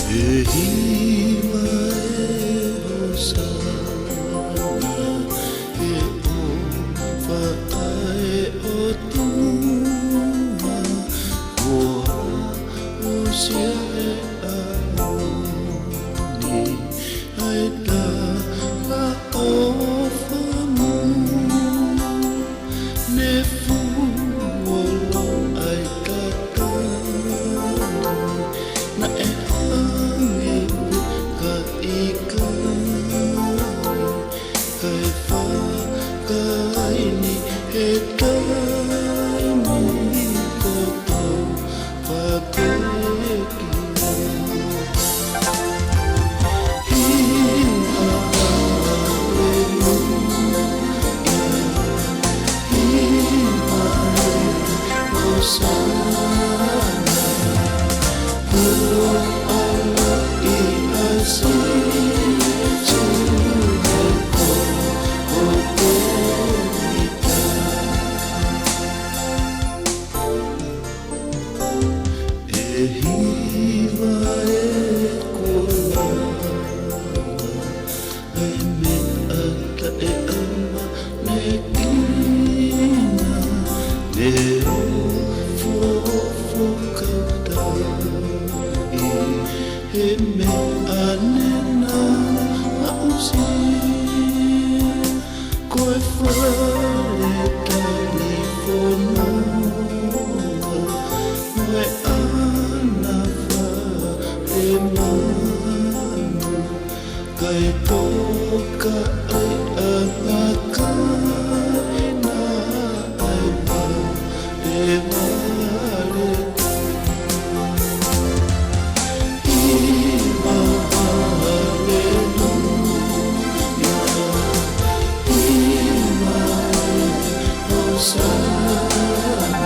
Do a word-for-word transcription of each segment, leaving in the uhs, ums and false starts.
ʻE hiva ʻe Hōsana, ʻe ʻofa ʻa e ʻOtua, kuo aʻusia ʻe ʻAloni ʻa e talaʻofa mo ne fuoloa ʻa e tatali, naʻe hangē pē ka ʻikai, kae fakaʻaho ni he taimi kotoa pē ki ai. Hiva haleluia, hiva hosana, kuo ʻaloʻi ʻa Sīsū he kolo ʻo Tēvita. ʻE hiva ʻe kuo lava ʻa e meʻa taʻeʻamanekina, neongo ʻoku fuʻu tau ʻi he meʻa ne na aʻusia. Ko e fale talifononga mo e ʻana fale manu, kae toka ai ʻa e kakai naʻe vale, vale. Hiva haleluia, hiva hosana,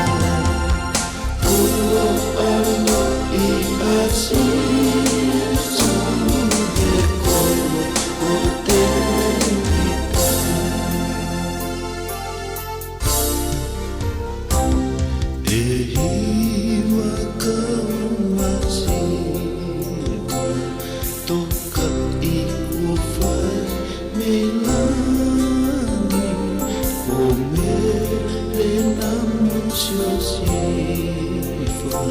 kuo ʻaloʻi ʻa Sīsū he kolo ʻo Tēvita. ʻE hiva kau masiva, tokaʻi kuo fai mei langi, ko Melena mo Siosefa,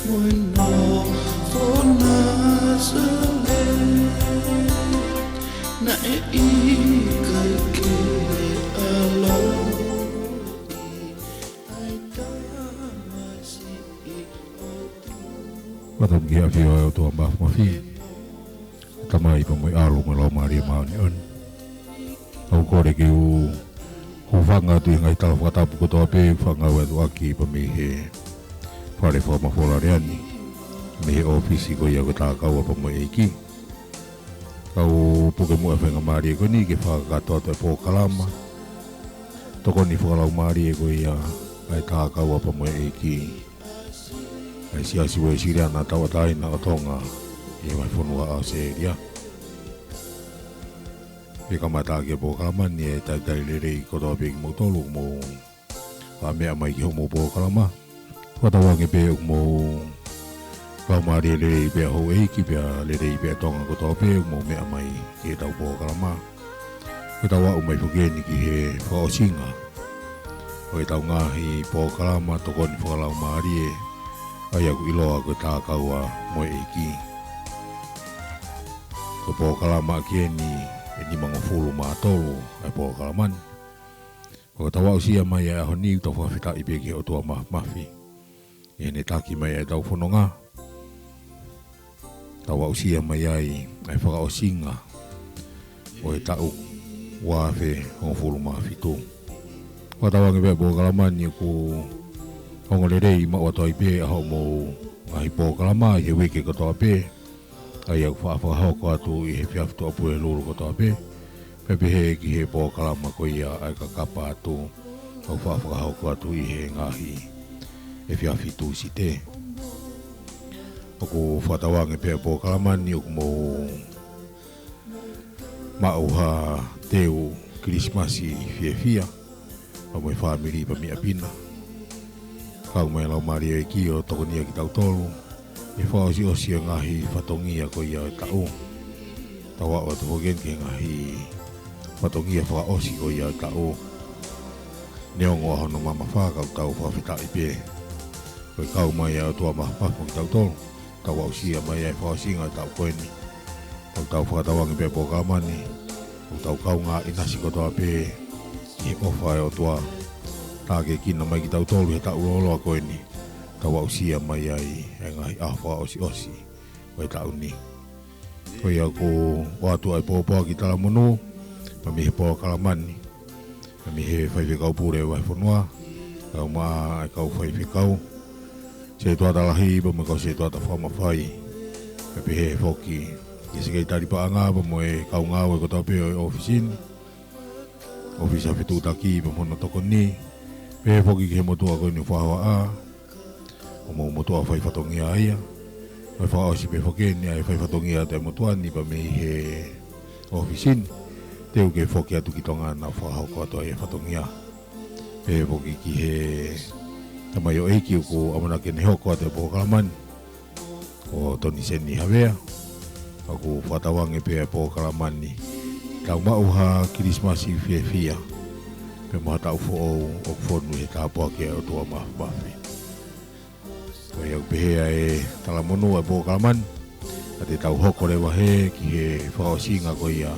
mo e nofo Nasaleti, naʻe ʻikai ke ʻaloʻi ʻa e tamasiʻi ʻOtua. Fakatapu ki he ʻafio ʻa e ʻOtua Māfimafi, Tamai pea mo e ʻAlo mo e Laumālie Māʻoniʻoni. ʻOku ou kole ke u hūfanga atu ʻi he ngaahi tala fakatapu kotoa pē ʻoku fakaʻau atu ʻaki pea mei he fale fakamafola lea ni, mei he ʻōfisi ko ia ko e Tākaua pea mo e ʻEiki. Kau puke muʻa e faingamālie ko eni ke fakakakato atu e polokalama tokoni fakalaumālie ko ia ʻa e Tākaua pea mo e ʻEiki, ʻa e Siasi Uēsiliana Tauʻatāina ʻo Tonga ʻi he vahefonua ʻAositelēlia. Pea kamata ʻaki e polokalama ni, ʻe talitali lelei kotoa pē kimoutolu ʻoku mou faʻa meʻa mai ki hoʻomou polokalama. Fakatauange pē ʻoku mou laumālie lelei pē ʻa houʻeiki pea lelei pē ʻa Tonga kotoa pē ʻoku mou meʻa mai ki heʻetau polokalama. Ko ʻetau aʻu mai foki eni ki he fakaʻosinga ʻo ʻetau ngaahi polokalama tokoni fakalaumālie, ʻa ia ʻoku ʻiloa ko e Tākaua mo e ʻEiki. Ko e polokalama ʻaki eni ʻe nimangofulu mā tolu ʻa e polokalama ni. Ko ʻetau aʻusia mai ʻa e ʻaho ni, tau fakafetaʻi pē ki he ʻOtua Māfimafi ʻi heʻene taki mai ʻa ʻetau fononga. Tau aʻusia mai ai ʻa e fakaʻosinga ʻo e taʻu ua afe hongofulu mā fitu. Fakatauange pē ʻa e polokalama ni ʻoku ongo lelei maʻu atu ai pē ʻa hoʻomou ngaahi polokalama ʻi he uike kotoa pē, ʻa ia ʻoku faʻa fakahoko atu ʻi he efiafi Tuʻapulelulu kotoa pē. Pea pehē ki he polokalama ko ia ʻa e kakapa atu, ʻoku faʻa fakahoko atu ʻi he ngaahi efiafi Tūsite. ʻOku fakatauange pē ʻa e polokalama ni ʻoku mou maʻu ha teu Kilisimasi fiefia, pea mo e fāmili pea mo e ʻapi na. Kau mai Laumālie ʻo e ʻEiki ʻo tokonia kitautolu ʻi he fakaʻosiʻosi ʻo e ngaahi fatongia ko ia ʻo e taʻu. Tau aʻu atu foki ki he ngaahi fatongia fakaʻosi ko ia ʻo e taʻu. Neongo ʻa hono mamafa ka ʻoku tau fakafetaʻi pē. Ko e kau mai ʻa e ʻOtua mafimafi mo kitautolu. Tau aʻusia mai ʻa e fakaʻosinga ʻo e taʻu ko eni. Tau tau fakatauange pē ʻa e polokalama ni. Tau tau kaungā ʻinasi kotoa pē ʻi he ʻofa ʻa e ʻOtua. Tākiekina mai kitautolu he taʻu lōloa ko eni. Tau aʻusia mai ai ʻa e ngaahi ʻaho fakaʻosiʻosi ʻo e taʻu ni. Ko ia ʻoku ʻoatu ʻa e pōpoaki talamonū, pea mei he polokalama ni. Pea mei he faifekau pule ʻo e vahefonua, kau mai ʻa e kau faifekau, setuata lahi, pea mo e kau setuata fakamafai. Pea pehē foki ki he sekelitali paʻanga, pea mo e kau ngāue kotoa pē ʻo e ʻōfisi ni, ʻōfisi ʻa e fetuʻutaki, pea mo hono tokoni. Pehē foki ki he motuʻa ko eni ʻoku fakahohaʻa, ʻo mo motuʻa fai fatongia ia. Ko e fakaʻosi pē foki eni ʻa e fai fatongia ʻa e motuʻa ni pea mei he ʻōfisi ni. Teu ke foki atu ki Tonga naʻa fakahoko atu ai ʻa e fatongia. Pehē foki ki he tamaioʻeiki ʻoku ʻamanaki ke ne hoko atu ʻa e polokalama ni, ko Toniseni Havea. ʻOku fakatauange pē ʻa e polokalama ni, tau maʻu ha Kilisimasi fiefia, pea mo ha taʻu foʻou ʻoku fonu ʻi he tāpuaki ʻa e ʻOtua mafimafi. Ko ia ʻoku pehē ʻa e talamonū ʻa e polokalama ni, ka te tau hoko leva hē ki he fakaʻosinga ko ia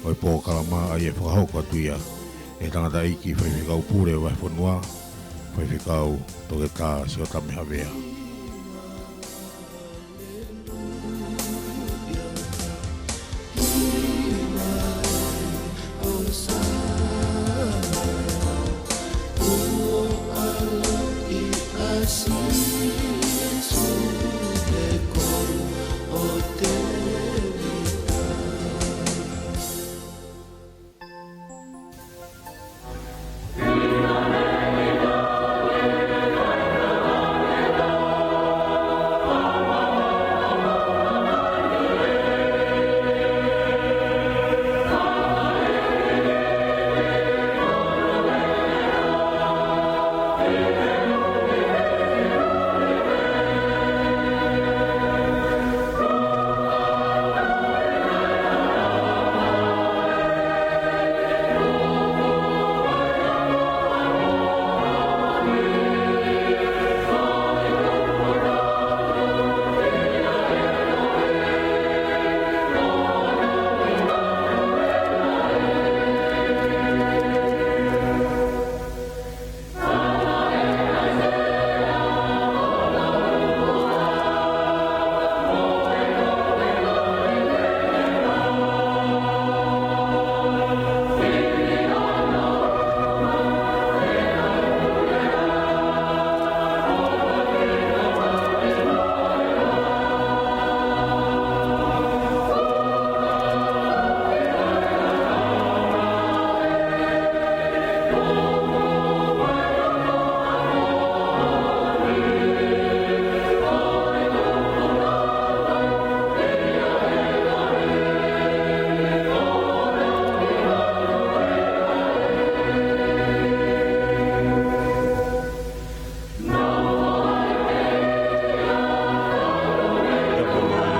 ʻo e polokalama ʻa ia ʻe fakahoko atu ia ʻe he tangataʻeiki faifekau pule ʻo e vahefonua, faifekau Toketā Siotame Havea. Tapu mo e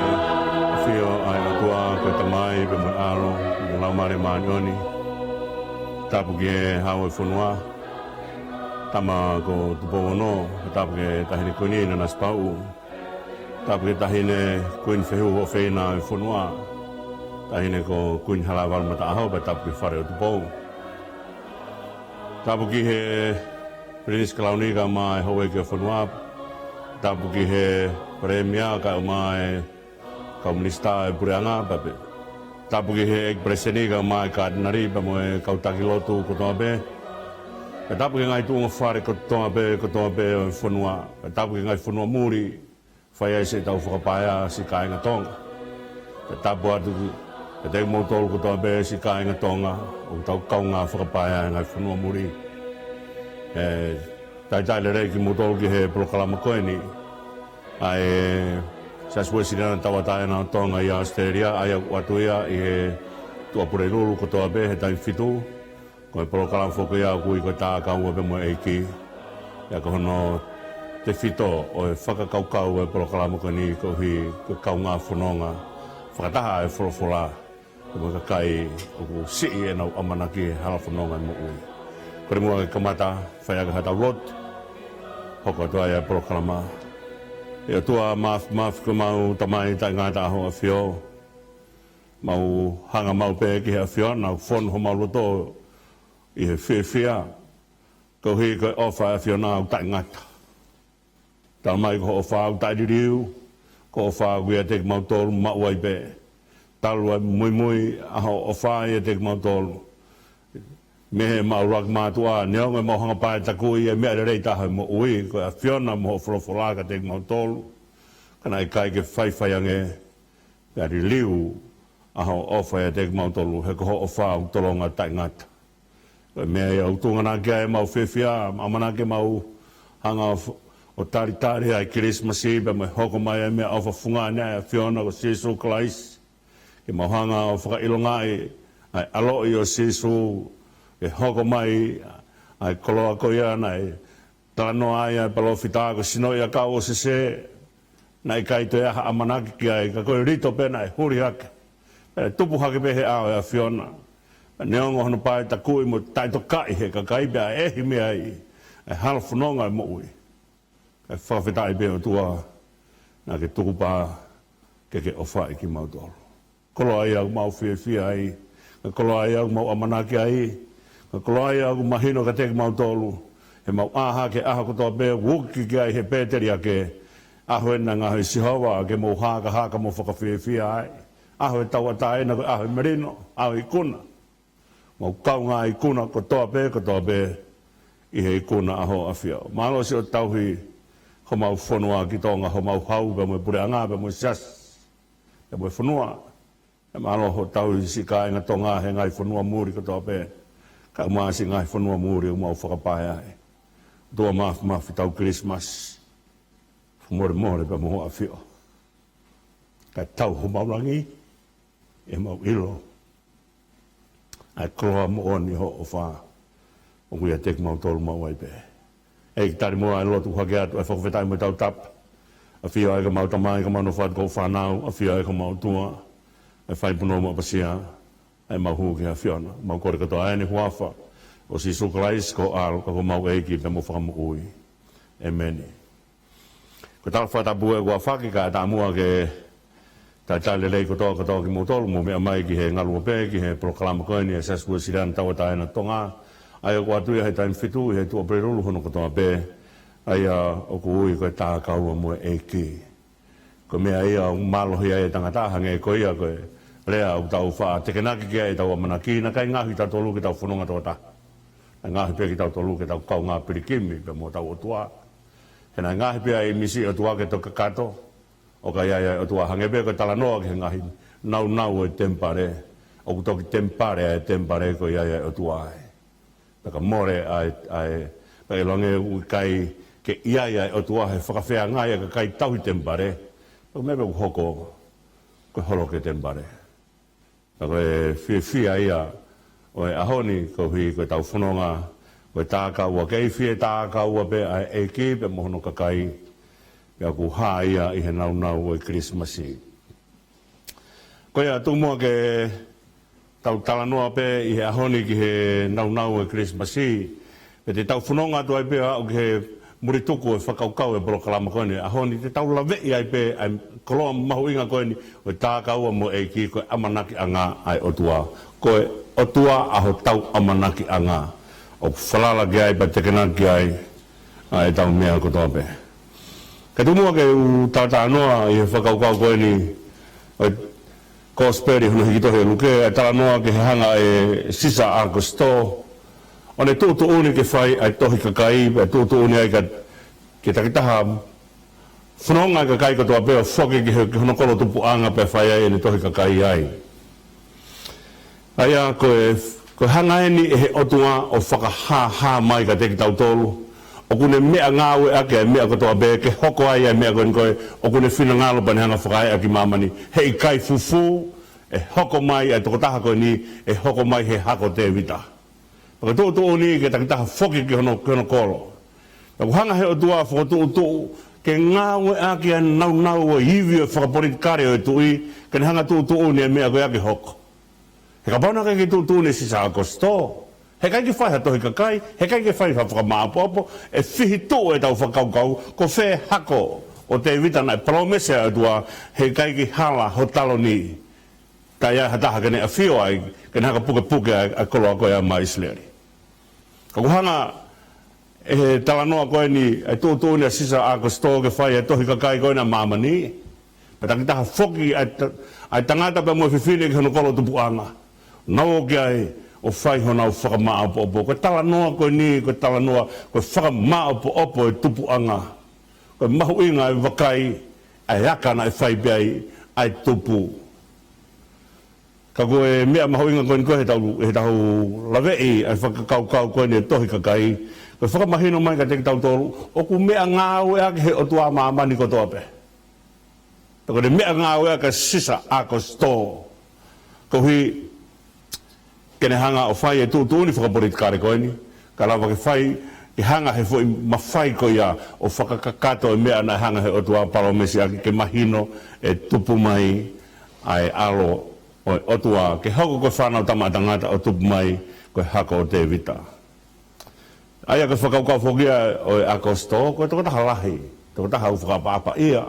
ʻafio ʻa e ʻOtua ko e Tamai, pea mo e ʻAlo, mo e Laumālie Māʻoniʻoni. Tapu ki he hau ʻo e fonua, tama ko Tupou Ono, tapu ki he Taʻahine Kuini Nanasipauʻu, tapu ki he Taʻahine Kuini Fehuʻi Huʻafeina ʻo e fonua, Taʻahine ko Kuini Halaevalu Mataʻaho, pea tapu ki he Fale ʻo Tupou. Tapu ki he Pilinisi Kalauni kae ʻumaʻā e houʻeiki ʻo e fonua, tapu ki he Palēmia kae ʻumaʻā e kau minisitā ʻo e puleʻanga, pea pehē tapu ki he ʻEiki Palesiteni kae ʻumaʻā e Katinali pea mo e kau taki lotu kotoa pē. Pea tapu ki he ngaahi tuʻunga fale kotoa pē, kotoa pē ʻo e fonua. Pea tapu ki he ngaahi fonua muli, fai ai siʻetau fakapaea siʻi kāinga Tonga. Pea tapu atu ki, Kiate kimoutolu kotoa pē siʻi kāinga Tonga, ʻoku tau kaungā fakapaea he ngaahi fonua muli. ʻE, talitali lelei kimoutolu ki he polokalama ko eni ʻa e Siasi Uēsiliana Tauʻatāina ʻo Tonga ʻi ʻAositelēlia, ʻa ia ʻoku ʻoatu ia ʻi he Tuʻapulelulu kotoa pē he taimi fitu. Ko e polokalama foki ia ʻoku ui ko e Tā Kaua pē mo e ʻEiki. ʻA ia ko hono tefito ʻo e fakakaukau ʻo e polokalama ko eni koeʻuhi ko e kaungā fononga fakataha ʻa e folofola mo e kakai ʻoku siʻi ʻenau ʻamanaki he hala fononga ʻo e moʻui. Ko e muʻa ke kamata, fai ʻaki haʻatau lotu, hoko atu ai ʻa e polokalama. ʻE ʻOtua Māfimafi, ko homau Tamai taʻengata ʻa hoʻo ʻAfio, mau hanga maʻu pē ki he ʻAfiona, ʻoku fonu homau loto ʻi he fiefia, koeʻuhi ko e ʻofa ʻa e ʻAfiona ʻoku taʻengata. Talamai ko hoʻo ʻofa ʻoku taʻeliliu, ko hoʻo ʻofa ʻoku ʻiate kimautolu maʻu ai pē. Talu ʻa e muimui ʻa hoʻo ʻofa ʻiate kimautolu mei heʻemau ʻuluaki mātuʻa, neongo ʻemau hanga pē ʻo takuʻi ʻa e meʻa lelei taha ʻo e moʻui, ko e ʻAfiona mo hoʻo folofola kiate kimautolu. Ka naʻe ʻikai ke faifai ange, pea liliu ʻa hoʻo ʻofa ʻiate kimautolu, he ko hoʻo ʻofa ʻoku tolonga taʻengata. Ko e meʻa ia ʻoku tuʻunga ki ai ʻemau fiefia, ʻamanaki ke mau hanga ʻo f-, ʻo talitali ʻa e Kilisimasi, pea mo e hoko mai ʻa e meʻaʻofa fungani ʻa e ʻAfiona ko Sīsū Kalaisi. Ke mau hanga ʻo fakaʻilongaʻi ʻa e ʻaloʻi ʻo Sīsū, ke hoko mai ʻa e koloa ko ia naʻe talanoa ai ʻa e palōfita, ko e sinoʻi ʻakau ʻo Sese, naʻe ʻikai toe ʻi ai ha ʻamanaki ki ai, ka ko e lito pē naʻe huli hake, pea tupu hake pē he ʻao ʻo e ʻAfiona. Pea neongo hono pā ʻo takuʻi mo taʻetokaʻi ʻe he kakai, pea ʻehi mei ai ʻa e hala fononga ʻo e moʻui. Kae fakafetaʻi pē ʻOtua, naʻa ke tukupā ke ke ʻofaʻi kimautolu. Koloa ia ʻoku mau fiefia ai, ka koloa ia ʻoku mau ʻamanaki ai, ka koloa ia ʻoku mahino kiate kimautolu, heʻemau ʻā hake he ʻaho kotoa pē ʻoku uki ki ai he pēteliake, ʻaho eni ʻa e ngaahi ʻo Sihova, ke mou hakahaka mo fakafiefia ai. ʻAho ʻo e tauʻatāina, ko e ʻaho ʻo e melino, ʻaho ʻo e ikuna. Mau kaungā ikuna kotoa pē, kotoa pē ʻi he ikuna ʻa hoʻo ʻAfio. Mālō siʻo tauhi homau fonua ki Tonga, homau hau pea mo e puleʻanga pea mo e siasi pea mo e fonua. Pea mālō hoʻo tauhi siʻi kāinga Tonga he ngaahi fonua muli kotoa pē, kae ʻumaʻā siʻi ngaahi fonua muli ʻoku mau fakapaea ai. ʻOtua Māfimafi, tau Kilisimasi fakamolemole pea mo hoʻo ʻAfio. Kae tau homau langi, ʻemau ʻilo ʻa e koloa moʻoni hoʻo ʻofa ʻoku ʻiate kimautolu maʻu ai pē. ʻEiki, tali muʻa ʻa e lotu hake atu, ʻa e fakafetaʻi mo e tautapa. ʻAfio ʻa e ʻEiki ko homau Tamai, ka mau nofo atu ko hoʻo fānau, ʻAfio ʻa e ʻEiki ko homau ʻOtua, ʻa e faipuna mo ʻapasia ʻa ʻemau hū ki he ʻAfiona. Mau kole kotoa ʻeni he huafa ʻo Sīsū Kalaisi ko ho ʻAlo, ka ko homau ʻEiki pea mo Fakamoʻui. ʻĒmeni. Ko e tala fakatapu ē kuo ʻafaki, kae ʻatā muʻa ke talitali lelei kotoa kotoa kimoutolu, mou meʻa mai ki he ngaluope, ki he polokalama ko eni ʻa e Siasi Uēsiliana Tauʻatāina Tonga, ʻa ia ʻoku ʻoatu ia he taimi fitu ʻi he Tuʻapulelulu hono kotoa pē, ʻa ia ʻoku ui ko e Tā Kaua mo e ʻEiki. Ko e meʻa ia ʻoku mālohi ai e tangata, hangē ko ia ko e lea ʻoku tau faʻa tekenaki ki ai ʻetau ʻamanaki, naʻe ʻikai ngaohi kitautolu ke tau fononga tokotaha. Naʻe ngaohi pē kitautolu ke tau kaungā pilikimi pea mo hotau ʻOtua. He naʻe ngaohi pē ʻa e ʻīmisi ʻo e ʻOtua ke toki kakato, ʻo ka ʻi ai ʻa e ʻOtua, hangē pē ko e talanoa ki he ngaahi naunau ʻo e temipale, ʻoku toki temipale ʻa e temipale ko ia ʻa e ʻOtua ai. Pea ka mole ʻa e, ʻa e, pea ʻilonga ʻoku ʻikai ke ʻi ai ʻa e ʻOtua he fakafeangai ʻa e kakai tauhi temipale, pea ko e meʻa pē ʻoku hoko, ko e holo ki he temipale. Pea ko e fiefia ia ʻo e ʻaho ni, koeʻuhi ko ʻetau fononga, ko e Tā Kaua, kei fie Tā Kaua pē ʻa e ʻEiki pea mo hono kakai, pea ʻoku hā ia ʻi he naunau ʻo e Kilisimasi. Ko ia, tuku muʻa ke tau talanoa pē ʻi he ʻaho ni ki he naunau ʻo e Kilisimasi, pea te tau fononga atu ai pē ʻo aʻu ki he muli tuku ʻo e fakakaukau ʻo e polokalama ko eni he ʻaho ni, te tau laveʻi ai pē ʻa e koloa mahuʻinga ko eni ʻo e Tā Kaua mo e ʻEiki, ko e ʻamanakiʻanga ʻa e ʻOtua. Ko e ʻOtua ʻa hotau ʻamanakiʻanga, ʻoku falala ki ai pea tekenaki ki ai ʻa ʻetau meʻa kotoa pē. Kae tuku muʻa ke u talatalanoa ʻi he fakakaukau ko eni ʻo e Kosipeli hono hiki tohi ʻe Luke, ʻa e talanoa ki he hanga ʻe Sisa ʻAukositō ʻo ne tuʻutuʻuni ke fai ʻa e tohi kakai, pea tuʻutuʻuni ai ka, ke takitaha fononga ʻa e kakai kotoa pē ʻo foki ki he, ki hono kolo tupuʻanga pea fai ai ʻene tohi kakai ai. ʻA ia ko e, ko e hanga eni ʻe he ʻOtua ʻo fakahāhā mai kiate kitautolu ʻoku ne meʻangāueʻaki ʻa e meʻa kotoa pē ke hoko ai ʻa e meʻa ko eni ko ē ʻoku ne finangalo pea ne hanga ʻo fakaeʻa ki māmani. Heʻikai fufū, ʻe hoko mai ʻa e tokotaha ko eni, ʻe hoko mai he hako ʻo Tēvita. Pea ko e tuʻutuʻuni ke takitaha foki ki hono, ki hono kolo. Pea ʻoku hanga ʻe he ʻOtua ʻo fokotuʻutuʻu ke ngāueʻaki ʻa e naunau ʻo e ivi ʻo e fakapolitikale ʻo e tuʻi, ke ne hanga ʻo tuʻutuʻuni ʻa e meʻa ko ia ke hoko. He kapau naʻe ʻikai ke tuʻutuʻuni ʻe Sisa ʻAokositō, heʻikai ke fai ha tohi kakai, heʻikai ke fai ha fakamāʻopoʻopo, ʻe fihituʻu ʻetau fakakaukau, ko fē hako ʻo Tēvita naʻe palōmesi ʻa e ʻOtua, heʻikai ke hala ho taloni. Ka ʻi ai ha taha ke ne ʻafio ai, ke ne hanga ʻo pukepuke ʻa e, ʻa e koloa ko ia maʻa ʻIsileli. Ka ʻoku hanga ʻe he talanoa ko eni, ʻa e tuʻutuʻuni ʻa Sisa ʻAokositō ke fai ʻa e tohi kakai ko ena ʻa māmani. Pea takitaha foki ʻa e ta-, ʻa e tangata pea mo e fefine ki hono kolo tupuʻanga. Nau ō ki ai ʻo fai honau fakamāʻopoʻopo. Ko e talanoa ko eni, ko e talanoa, ko e fakamāʻopoʻopo ʻo e tupuʻanga. Ko e mahuʻinga ʻa e vakai, ʻa e aka naʻe fai pē ai ʻa e tupu. Ka ko e meʻa mahuʻinga ko eni ko ē heʻetau, heʻetau laveʻi ʻa e fakakaukau ko eni ʻo e tohi kakai, ko e fakamahino mai kiate kitautolu, ʻoku meʻangāueʻaki ʻe he ʻOtua ʻa māmani kotoa pē. Pea ko ʻene meʻangāueʻaki ʻa Sisa ʻAokositō, koeʻuhi ke ne hanga ʻo fai e tuʻutuʻuni fakapolitikale ko eni, kae lava ke fai, ke hanga ʻe he foʻi mafai ko ia ʻo fakakakato e meʻa naʻe hanga ʻe he ʻOtua ʻo palōmesiʻaki ke mahino ʻe tupu mai ʻa e ʻAlo ʻo e ʻOtua, ke hoko ko e fānau tamaʻa tangata ʻo tupu mai ko e hako ʻo Tēvita. ʻA ia ko e fakakaukau foki ia ʻo e ʻAokositō, ko e tokotaha lahi, tokotaha ʻoku fakaʻapaʻapaʻia.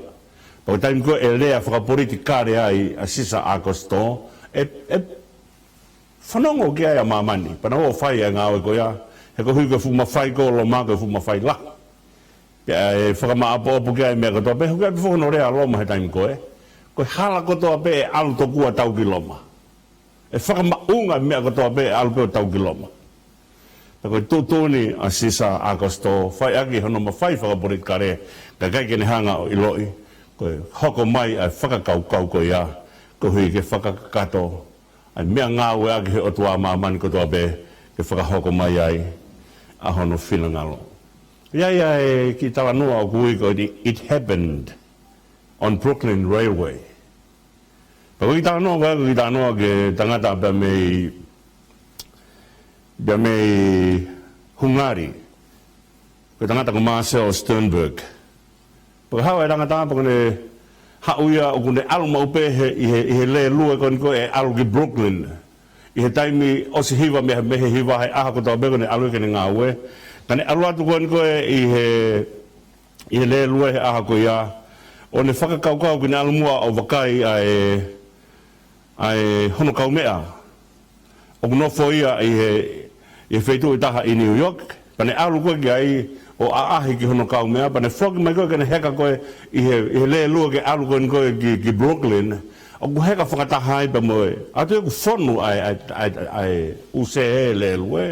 Pea ko e taimi ko ē ʻe lea fakapolitikale ai ʻa Sisa ʻAokositō, ʻe, ʻe fanongo ki ai ʻa māmani, pea nau ō ʻo fai ʻa e ngāue ko ia, he koeʻuhi ko e fuʻu mafai ko ē ʻo Loma, ko e fuʻu mafai lahi. Pea ʻe fakamāʻopoʻopo ki ai e meʻa kotoa pē, he ʻoku ʻikai pē fuʻu hono lea ʻa Loma he taimi ko ē. Ko e hala kotoa pē ʻe ʻalu tokua ʻo tau ki Loma. ʻE fakamaʻunga e meʻa kotoa pē ʻe ʻalu pē ʻo tau ki Loma. Pea ko e tuʻutuʻuni ʻa Sisa ʻAokositō, fai ʻaki hono mafai fakapolitikale, kae ʻikai ke ne hanga ʻo ʻiloʻi, ko e hoko mai ʻa e fakakaukau ko ia, koeʻuhi ke fakakakato ʻa e meʻangāueʻaki ʻe he ʻOtua ʻa māmani kotoa pē, ke fakahoko mai ai ʻa hono finangalo. ʻI ai ʻa e kiʻi talanoa ʻoku ui ko e It Happened on Brooklyn Railway. Pea ko e kiʻi talanoa ko ē, ko e kiʻi talanoa ki he tangata pea mei, pea mei Hungali. Ko e tangata ko Marcel Sternberg. Pea haʻu e tangata pea kuo ne haʻu ia ʻoku ne ʻalu maʻu pē he, ʻi he, ʻi he lēlue ko eni ko ē ʻe ʻalu ki Brooklyn. ʻI he taimi ʻosi hiva mei, mei he hiva he ʻaho kotoa pē kuo ne ʻalu ke ne ngāue. Ka ne ʻalu atu ko eni ko ē ʻi he, ʻi he lēlue he ʻaho ko ia. ʻO ne fakakaukau ke ne ʻalu muʻa ʻo vakai ʻa e, ʻa e hono kaumeʻa. ʻOku nofo ia ʻi he, ʻi he feituʻu ʻe taha ʻi New York, pea ne ʻalu ko ē ki ai ʻo ʻaʻahi ki hono kaumeʻa, pea ne foki mai ko ē ke ne heka ko ē ʻi he, ʻi he lēlue ke ʻalu ko eni ko ē ki, ki Brooklyn, ʻoku heka fakataha ai pea mo e, ʻa ia ʻoku fonu ʻa e, ʻa e, ʻa e, ʻa e ʻū sē he lēlue.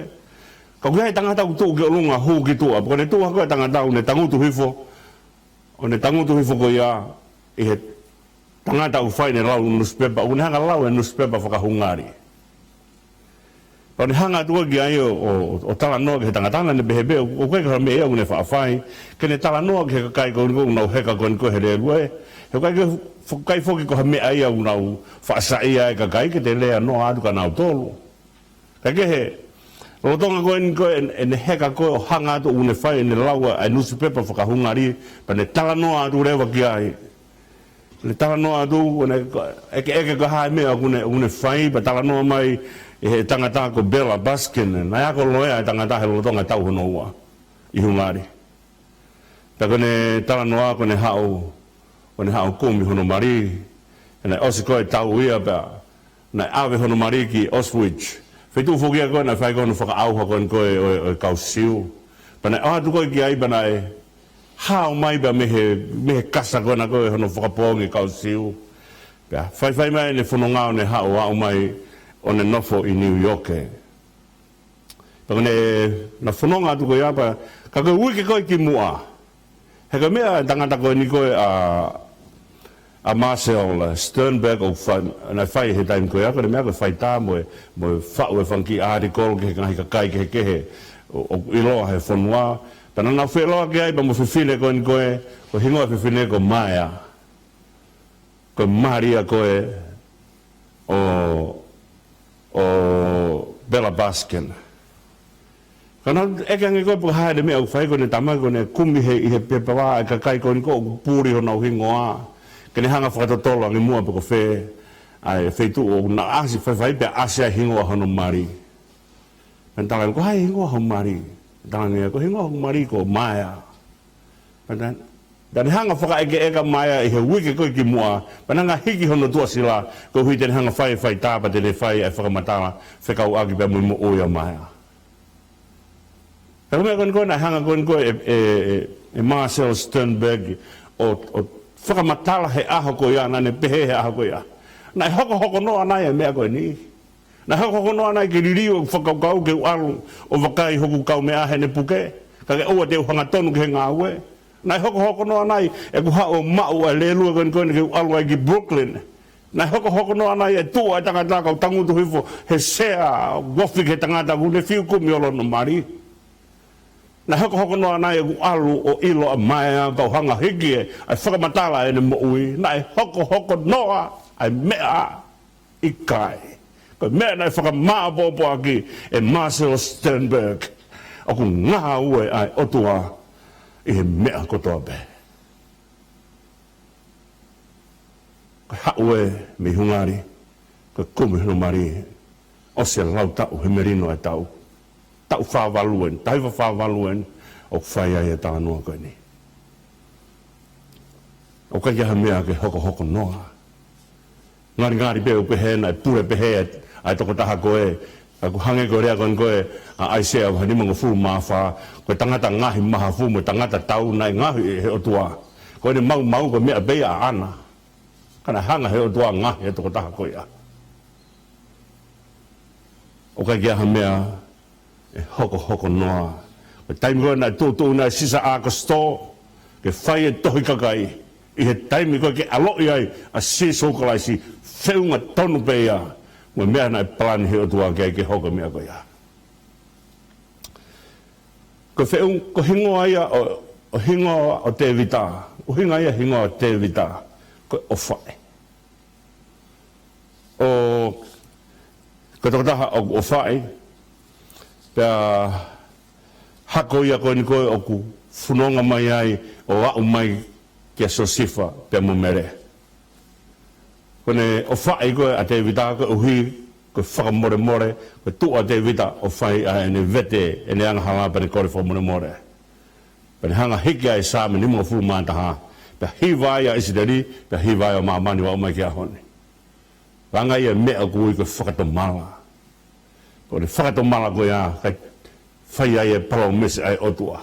Ka ʻoku ʻi ai e tangata ʻoku tuʻu ki ʻolunga hū ki tuʻa, pea ko ʻene tuʻu hake ko ē e tangata ʻo ne tangutu hifo, ʻo ne tangutu hifo ko ia ʻi he tangata ʻoku fai ʻene lau nusipepa, ʻoku ne hanga ʻo lau e nusipepa fakahungali. Pea ne hanga atu ko ē ki ai ʻo, ʻo, ʻo talanoa ki he tangata naʻa ne pehē pē, ʻoku ʻikai ko ha meʻa ia ʻoku ne faʻa fai, ke ne talanoa ki he kakai ko eni ʻoku nau heka ko eni ko ē he lēlue, he ʻoku ʻikai ke fo-, ʻikai foki ko ha meʻa ia ʻoku nau faʻa saiʻia ai e kakai ke te lea noa atu kia nautolu. Ka kehe, lolotonga ko eni ko ē ʻene, ʻene heka ko ē ʻo hanga atu ʻo ne fai ʻene lau ʻa e nusipepa fakahungali, pea ne talanoa atu leva ki ai. Ne talanoa atu, ʻo ne ʻekeʻeke ko e hā e meʻa ʻoku ne, ʻoku ne fai, pea talanoa mai ʻe he tangata ko Bela Baskin, naʻe ako loea e tangata he lolotonga e tau hono ua ʻi Hungali. Pea ko ʻene talanoa, ko ʻene haʻu, ko ʻene haʻu ʻo kumi hono mali, he naʻe ʻosi ko ē e tau ia pea naʻe ʻave hono mali ki Auschwitz. Feituʻu foki ia ko ē naʻe fai ko ē hono fakaʻauha ko eni ko ē ʻo, ʻo e kau Siu. Pea naʻe ʻalu atu ko ē ki ai pea naʻe hao mai pea mei he, mei he kasa ko ena ko ē hono fakapoongi e kau Siu. Pea faifai mai ʻene fononga ʻo ne haʻu ʻo aʻu mai ʻo ne nofo ʻi New York. Pea ko ʻene, naʻe fononga atu ko ia pea, ka ko e uike ko ē kimuʻa. He ko e meʻa e tangata ko eni ko ē ʻa, ʻa Marshall Sternberg ʻoku fai, naʻe fai he taimi ko ia, ko e meʻa ko e faitā mo e, mo e faʻu e fanga kiʻi ʻātikolo ki he ngaahi kakai kehekehe ʻo, ʻoku ʻiloa he fonua. Pea naʻa nau feʻiloaki ai pea mo e fefine ko eni ko ē, ko e hingoa e fefine ko Maia. Ko e mali ia ko ē ʻo, ʻo Bella Baskin. Ka naʻe ʻeke ange ko ē pe ko e hā ʻene meʻa ʻoku fai, ko ʻene tala mai ko ʻene kumi he, ʻi he pepa ʻa e kakai ko eni ko ē ʻoku puli honau hingoa, ke ne hanga ʻo fakatotolo ange muʻa pe ko fē ʻa e feituʻu ʻoku na ʻasi, faifai pea ʻasi ai e hingoa hono mali. Pea ne tala ange, ko hai e hingoa ho mali? Tala ange, ko e hingoa hoku mali ko Maia. Pea ne, pea ne hanga ʻo fakaʻekeʻeka ʻa Maia ʻi he uike ko ē kimuʻa, pea ne hanga ʻo hiki hono tuʻasila, koeʻuhi te ne hanga ʻo fai e faitā pea te ne fai e fakamatala fekauʻaki pea mo e moʻui ʻa Maia. Pea ko e meʻa ko eni ko ē naʻe hanga ko eni ko ē ʻe, ʻe, ʻe, ʻe Marshall Sternberg ʻo, ʻo fakamatala he ʻaho ko ia, naʻa ne pehē he ʻaho ko ia, naʻe hokohoko noa nai e meʻa ko eni? Naʻe hokohoko noa nai ke liliu ʻeku fakakaukau ke u ʻalu ʻo vakai hoku kaumeʻa heʻene puke, kae ʻoua te u hangatonu ki he ngāue? Naʻe hokohoko noa nai ʻeku haʻu ʻo maʻu ʻa e lēlue ko eni ko eni ke u ʻalu ai ki Brooklyn? Naʻe hokohoko noa nai e tuʻu ʻa e tangata kau tangutu hifo he sea ʻo ofi ki he tangata ʻoku ne fiu kumi holo hono mali? Naʻe hokohoko noa nai ʻeku ʻalu ʻo ʻilo ʻa Maia pea u hanga ʻo hiki e, ʻa e fakamatala ʻene moʻui? Naʻe hokohoko noa ʻa e meʻa? ʻIkai. Ko e meʻa naʻe fakamāʻopoʻopo ʻaki ʻe Marshall Sternberg, ʻoku ngāue ʻa e ʻOtua ʻi he meʻa kotoa pē. Ko e haʻu ē mei Hungali, ko e kumi hono mali, ʻosi e lau taʻu he melino e taʻu. Taʻu fā valu eni, taha hiva fā valu eni, ʻoku fai ai e talanoa ko eni. ʻOku ʻikai ha meʻa ke hokohoko noa. Ngalingali pē ʻoku pehē naʻe pule pehē ʻa e tokotaha ko ē, ʻa ʻoku hangē ko e lea ko eni ko ē ʻa ʻAisea vahe nimangofulu mā fā, ko e tangata ngaohi mahafu mo e tangata tau naʻe ngaohi ʻe he ʻOtua. Ko ʻene maumau ko e meʻa pē ia ʻaʻana. Ka naʻe hanga ʻe he ʻOtua ʻo ngaohi e tokotaha ko ia. ʻOku ʻikai ha meʻa ʻe hokohoko noa. Ko e taimi ko ē naʻe tuʻutuʻuni ai ʻe Sisa ʻAkositō ke fai e tohi kakai, ʻi he taimi ko ē ke ʻaloʻi ai ʻa Sīsū Kalaisi, feʻunga tonu pē ia mo e meʻa naʻe palani ʻe he ʻOtua ke, ke hoko e meʻa ko ia. Ko e feʻunga, ko e hingoa ia ʻo, ʻo hingoa ʻo Tēvita, ʻuhinga ia e hingoa ʻo Tēvita, ko e ʻofaʻi. ʻO, ko e tokotaha ʻoku ʻofaʻi, pea hako ia ko eni ko ē ʻoku fononga mai ai ʻo aʻu mai kia Siosifa pea mo Mele. Ko ʻene ʻofaʻi ko ē ʻa Tēvita koeʻuhi ko e fakamolemole, ko e tuʻu ʻa Tēvita ʻo fai ʻa ʻene vete ʻene angahala pea ne kole fakamolemole. Pea ne hanga ʻo hiki ʻa e Saame nimangofulu mā taha, pea hiva ai ʻa ʻIsileli, pea hiva ai ʻa māmani ʻo aʻu mai ki he ʻaho ni. Langa ia e meʻa ʻoku ui ko e fakatomala. Ko ʻene fakatomala ko ia, kae fai ai e palōmesi ʻa e ʻOtua.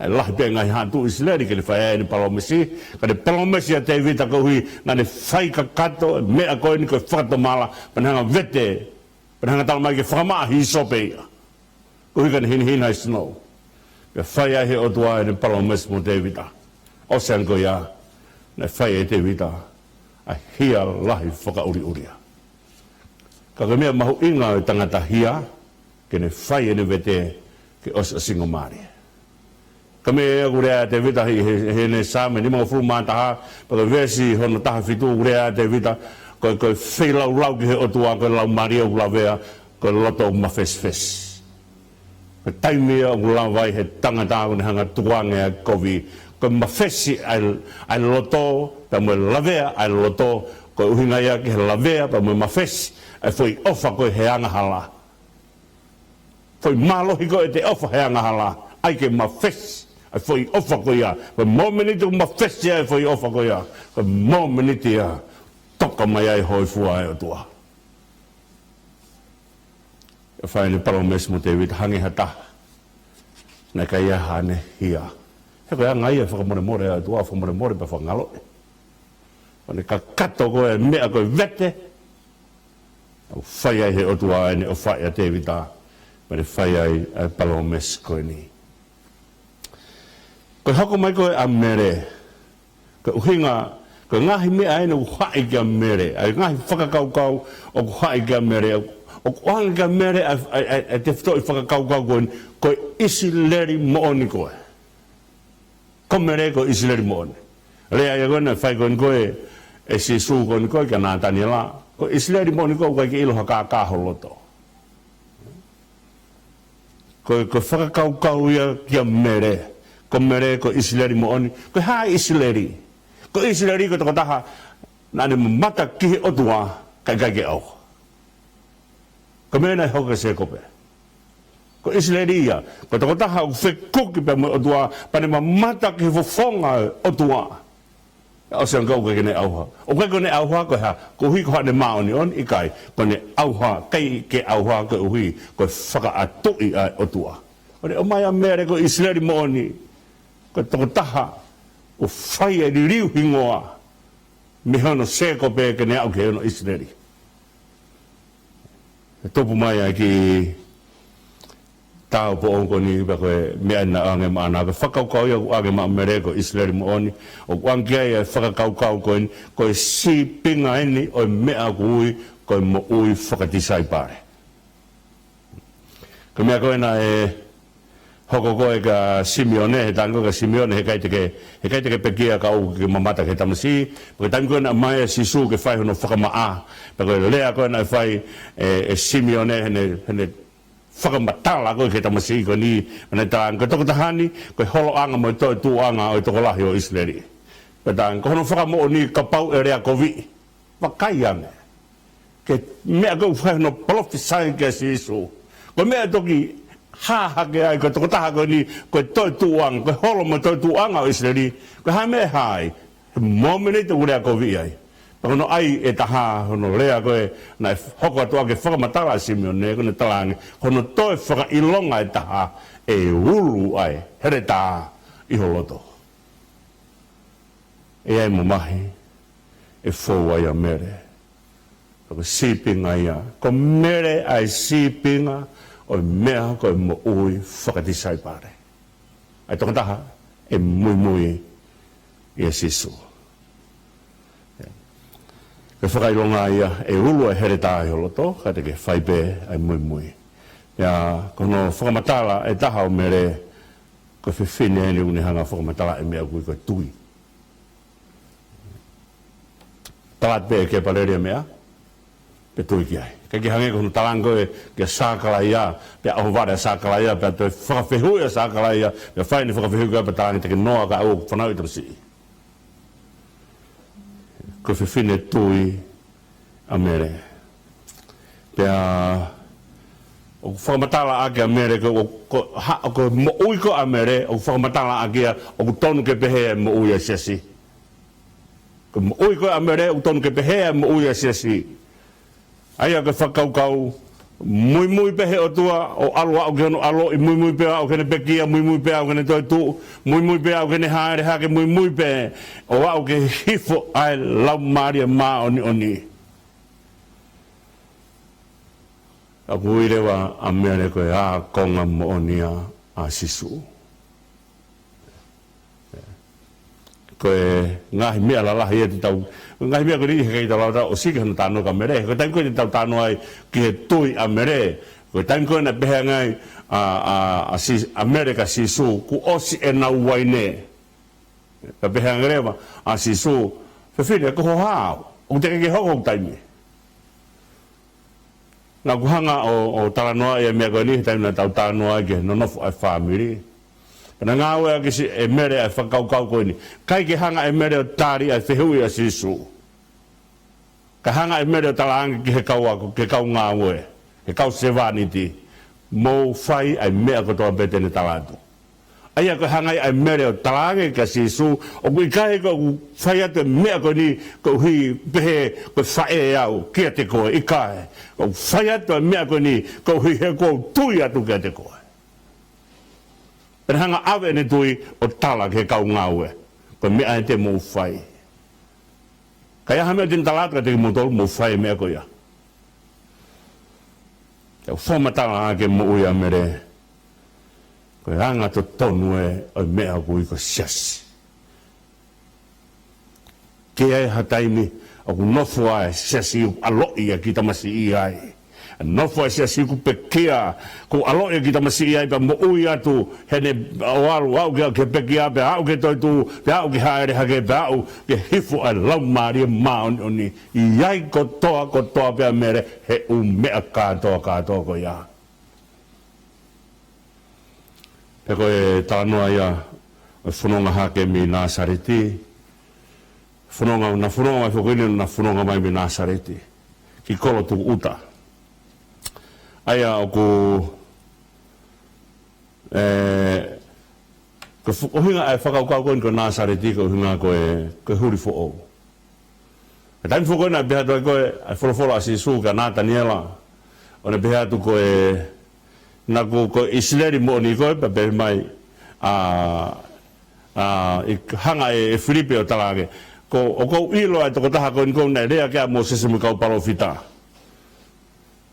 ʻA e lahi pē ngaahi haʻa tuʻi ʻIsileli ke ne fai ai ʻene palōmesi, ka ne palōmesi ʻa Tēvita koeʻuhi naʻa ne fai kakato e meʻa ko eni ko e fakatomala, pea ne hanga ʻo vete, pea ne hanga ʻo tala mai ke fakamaʻa hīsope ia. Koeʻuhi ka ne hinehina ʻi he snow. Pea fai ai ʻe he ʻOtua ʻene palōmesi mo Tēvita. ʻOsi ange ko ia, naʻe fai ʻe Tēvita ʻa e hia lahi fakaʻuliʻulia. Ka ko e meʻa mahuʻinga ʻo e tangata hia, ke ne fai ʻene vete ke ʻosiʻosingamālie. Ko e meʻa ʻoku lea ai ʻa Tēvita ʻi he, he, heʻene Saame nimangofulu mā taha, pea ko e veesi hono taha fitu ʻoku lea ai ʻa Tēvita, ko e, ko e feilaulau ki he ʻOtua, ko e laumālie ʻoku lavea, ko e loto mafesifesi. Ko e taimi ia ʻoku lava ai ʻe he tangata ʻoku ne hanga ʻo tukuange ʻa e kovi. Ko e mafesi ʻa e, ʻa e loto, pea mo e lavea ʻa e loto, ko e ʻuhinga ia ki he lavea, pea mo e mafesi ʻa e foʻi ʻofa ko ē he angahala. Foʻi mālohi ko ē ʻete ʻofa he angahala, ʻai ke mafesi ʻa e foʻi ʻofa ko ia. Ko e momeniti ʻoku mafesi ai e foʻi ʻofa ko ia, ko e momeniti ia ʻe toka mai ai e hōifua ʻa e ʻOtua. ʻE fai ʻene palōmesi mo Tēvita, hangē ha taha naʻe ʻikai ʻi ai haʻane hia. He ko e anga ia e fakamolemole ʻa e ʻOtua, fakamolemole pea fakangaloʻi. ʻO ne kakato ko ē e meʻa ko e vete, ʻo fai ai ʻe he ʻOtua ʻene ʻofaʻi ʻa Tēvita, pea ne fai ai ʻa e palōmesi ko eni. Ko e hoko mai ko ē ʻa Mele, ko e ʻuhinga, Ko e ngaahi meʻa eni ʻoku haʻi kia Mele, ʻa e ngaahi fakakaukau ʻoku haʻi kia Mele, ʻoku ʻoange kia Mele ʻa e, ʻa e, ʻa e, ʻa e tefitoʻi fakakaukau ko eni, ko e ʻIsileli moʻoni koe. Ko Mele ko e ʻIsileli moʻoni. Lea ia ko ē naʻe fai ko eni ko ē ʻe Sīsū ko eni ko ē kia Nataniela, ko e ʻIsileli moʻoni koe, ʻoku ʻikai ke ʻilo ha kākā ho loto. Ko e, ko e fakakaukau ia kia Mele, ko Mele ko e ʻIsileli moʻoni. Ko e hā ʻa e ʻIsileli? Ko e ʻIsileli ko e tokotaha naʻa ne mamata ki he ʻOtua, kae ʻikai ke ʻauha. Ko e meʻa naʻe hoko kia Sēkope. Ko e ʻIsileli ia, ko e tokotaha ʻoku fekuki pea mo e ʻOtua, pea ne mamata ki he fofonga ʻo e ʻOtua. ʻOsi ange ʻoku ʻikai ke ne ʻauha. ʻOku ʻikai ke ne ʻauha ko e hā? Koeʻuhi ko haʻane māʻoniʻoni? ʻIkai, ko ʻene ʻauha, ʻikai ke ʻauha koeʻuhi ko e fakaʻatuʻi ʻa e ʻOtua. ʻO ne ʻomai ʻa Mele ko e ʻIsileli moʻoni, ko e tokotaha ʻoku fai e liliu hingoa mei hono Sēkope ke ne aʻu ki hono ʻIsileli. ʻE tupu mai ai ki tāupoʻou ko eni pea ko e meʻa naʻe ʻoange maʻana, ko e fakakaukau ia ʻoku ʻoange maʻa Mele ko e ʻIsileli moʻoni, ʻoku ʻoange ki ai e fakakaukau ko eni, ko e sīpinga eni ʻo e meʻa ʻoku ui ko e moʻui fakatisaipale. Ko e meʻa ko ē naʻe hoko ko ē kia Simione, he taimi ko ē kia Simione, heʻikai te ke, heʻikai te ke pekia ka ʻoku ke mamata ki he tamasiʻi, pea ko e taimi ko ē naʻe ʻomai ʻe Sīsū ke fai hono fakamaʻa, pea ko e lea ko ē naʻe fai ʻe, ʻe Simione, heʻene, heʻene fakamatala ko ē ki he tamasiʻi ko eni, naʻe talaange ko e tokotaha ni, ko e holoʻanga mo e toetuʻuʻanga ʻo e tokolahi ʻo ʻIsileli. Pea talaange ko hono fakamoʻoni kapau ʻe lea koviʻi, vakai ange ki he meʻa ko ē ʻoku fai hono palofisai kia Sīsū. Ko e meʻa ʻe toki hā hake ai ko e tokotaha ko eni, ko e toetuʻuʻanga, ko e holo mo e toetuʻuʻanga ʻo ʻIsileli. Ko e hā e meʻa ʻe hā ai? He mōmeniti ʻoku lea koviʻi ai. Pea ko hono ʻai ʻe taha hono lea ko ē naʻe hoko atu ʻaki e fakamatala ʻa Simione, ko ʻene talaange, ko hono toe fakaʻilonga ʻe taha e ulu ʻa e heletā ʻi ho loto. ʻE ʻi ai e mamahi ʻe fou ai ʻa Mele. Ko e sīpinga ia. Ko Mele ʻa e sīpinga ʻo e meʻa ko e moʻui fakatisaipale. ʻA e tokotaha ʻe muimui ʻia Sīsū. Ko e fakaʻilonga ia e ulu ʻa e heletā ʻi ho loto, ka te ke fai pē ʻa e muimui. Pea ko hono fakamatala ʻe taha ʻo Mele, ko e fefine eni ʻoku ne hanga ʻo fakamatalaʻi e meʻa ʻoku ui ko e tui. Tala atu pē ʻe Kepa lele ʻa e meʻa, pea tui ki ai. ʻIkai ke hangē ko hono talaange ko ē kia Sakalaia, pea ʻohovale ʻa Sakalaia, pea toe fakafehuʻi ʻa Sakalaia, pea fai ʻene fakafehuʻi ko ē pea talaange, te ke noa kae ʻoua kuo fanauʻi e tamasiʻi. Ko e fefine tui ʻa Mele. Pea ʻoku fakamatala ʻaki ʻa Mele ko, ko, ha, ko e moʻui ko ē ʻa Mele, ʻoku fakamatala ʻaki ia ʻoku tonu ke pehē e moʻui ʻa e siasi. Ko e moʻui ko ē ʻa Mele, ʻoku tonu ke pehē e moʻui ʻa e siasi. ʻA ia ko e fakakaukau, muimui pē he ʻOtua, ʻo ʻalu ʻo aʻu ki hono ʻaloʻi, muimui pē ʻo aʻu ki heʻene pekia, muimui pē ʻo aʻu ki heʻene toetuʻu, muimui pē ʻo aʻu ki heʻene hāʻele hake, muimui pē ʻo aʻu ki he hifo ʻa e Laumālie Māʻoniʻoni. ʻOku ui leva ʻa Mele ko e ākonga moʻoni ʻa, ʻa Sīsū. Ko e ngaahi meʻa lalahi ia te tau, ngaahi meʻa ko eni heʻikai te tau lava ʻo ʻosi ki hono talanoa kia Mele. Ko e taimi ko ē te tau talanoa ai ki he tui ʻa Mele, ko e taimi ko ē naʻe pehē ange ai ʻa, ʻa, ʻa Sī-, ʻa Mele kia Sīsū, kuo ʻosi ʻenau uaine. Pea pehē ange leva ʻa Sīsū, fefine, ko e hā au? ʻOku teʻeki ke hoko hoku taimi. Naʻa ku hanga ʻo, ʻo talanoaʻi e meʻa ko eni he taimi naʻa tau talanoa ai ki he nonofo ʻa e fāmili. Pea naʻe ngāueʻaki ʻe Mele ʻa e fakakaukau ko eni. ʻIkai ke hanga ʻe Mele ʻo tali ʻa e fehuʻi ʻa Sīsū. Kae hanga ʻe Mele ʻo talaange ki he kau ako, ki he kau ngāue, he kau sevāniti, mou fai ʻa e meʻa kotoa pē te ne tala atu. ʻA ia ko e hanga ʻe Mele ʻo talaange kia Sīsū, ʻoku ʻikai ko ʻeku fai atu e meʻa ko eni koeʻuhi pehē ko e faʻē au kiate koe, ʻikai. ʻOku fai atu e meʻa ko eni koeʻuhi he ʻoku ou tui atu kiate koe. Pea ne hanga ʻave ʻene tui ʻo tala ki he kau ngāue, ko e meʻa ē te mou fai. Ka ʻi ai ha meʻa te ne tala atu kiate kimoutolu, mou fai e meʻa ko ia. ʻOku fakamatala ʻaki e moʻui ʻa Mele, ko e anga totonu ē ʻo e meʻa ʻoku ui ko e siasi. Ke ai ha taimi ʻoku nofo ai e siasi ʻoku ʻaloʻi ʻa e kiʻi tamasiʻi ai. Nofo ai e siasi ʻoku pekia, ʻoku ʻaloʻi ʻa e kiʻi tamasiʻi ai pea moʻui atu, heʻene ʻalu, aʻu ki he, ki he pekia, pea aʻu ki he toetuʻu, pea aʻu ki he hāʻele hake, pea aʻu ki he hifo ʻa e Laumālie Māʻoniʻoni. ʻI ai kotoa, kotoa pē ʻa Mele, he ʻū meʻa kātoa, kātoa ko ia. Pea ko e talanoa ia ʻo e fononga hake mei Nāsaleti. Fononga, naʻa fononga mai foki eni, naʻa fononga mai mei Nāsaleti ki kolo tukuʻuta. ʻA ia ʻoku, ē, ko e fu-, ʻuhinga ʻa e fakakaukau ko eni ko Nāsaleti, ko e ʻuhinga ko e, ko e huli foʻou. Ko e taimi foki ko ē naʻe pehē atu ai ko ē ʻa e folofola ʻa Sīsū kia Nātaniela, ʻo ne pehē atu ko e, naʻa ko, ko ʻIsileli moʻoni koe, pea pehē mai, ʻa, ʻa, ʻi hanga ʻe, ʻe Filipe ʻo tala ange, ko, ʻoku ou ʻilo ʻa e tokotaha ko eni ʻoku ne lea ki ai ʻa Mōsese mo e kau palōfita.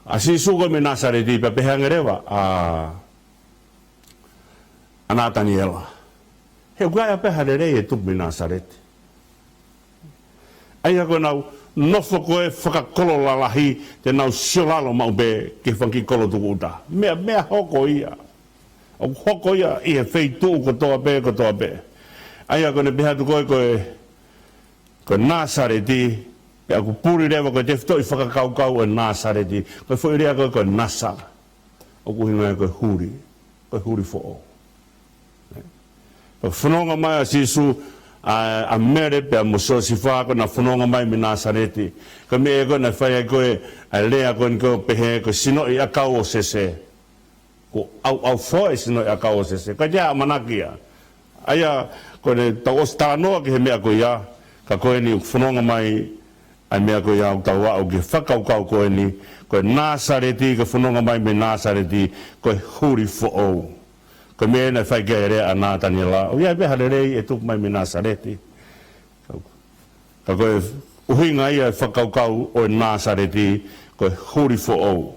ʻA Sīsū ko ē mei Nāsaleti, pea pehē ange leva ʻa, ʻa Nātaniela, he ʻoku ʻi ai pē ha lelei ʻe tupu mei Nāsaleti. ʻA ia ko ʻenau nofo ko ē fakakolo lalahi, te nau siolalo maʻu pē ki he fanga kiʻi kolo tukuʻuta. Meʻa, meʻa hoko ia. ʻOku hoko ia ʻi he feituʻu kotoa pē, kotoa pē. ʻA ia ko ʻene pehē atu ko ē, ko e, ko e Nāsaleti, pea ʻoku puli leva ko e tefitoʻi fakakaukau ʻo e Nāsaleti, ko e foʻi lea ko ē ko e Nasa. ʻOku ʻuhinga ia ko e huli, ko e huli foʻou. Pea fononga mai ʻa Sīsū, ʻa, ʻa Mele pea mo Siosifa, ko ʻenau fononga mai mei Nāsaleti. Ko e meʻa ko ē naʻe fai ai ko ē ʻa e lea ko eni ko e pehē ko e sinoʻi ʻakau ʻo Sese. Ko ʻauʻaufoa e sinoʻi ʻakau ʻo Sese. Ko e ʻamanaki ia. ʻA ia, ko ʻene tau ʻosi talanoa ki he meʻa ko ia, ka ko eni ʻoku fononga mai ʻa e meʻa ko ia ʻoku tau aʻu ki he fakakaukau ko eni, ko e Nāsaleti, ko e fononga mai mei Nāsaleti, ko e huli foʻou. Ko e meʻa naʻe fai ki ai e lea ʻa Nātaniela, ʻoku ʻi ai pē ha lelei ʻe tupu mai mei Nāsaleti. Ka ko e ʻuhinga ia e fakakaukau ʻo e Nāsaleti, ko e huli foʻou.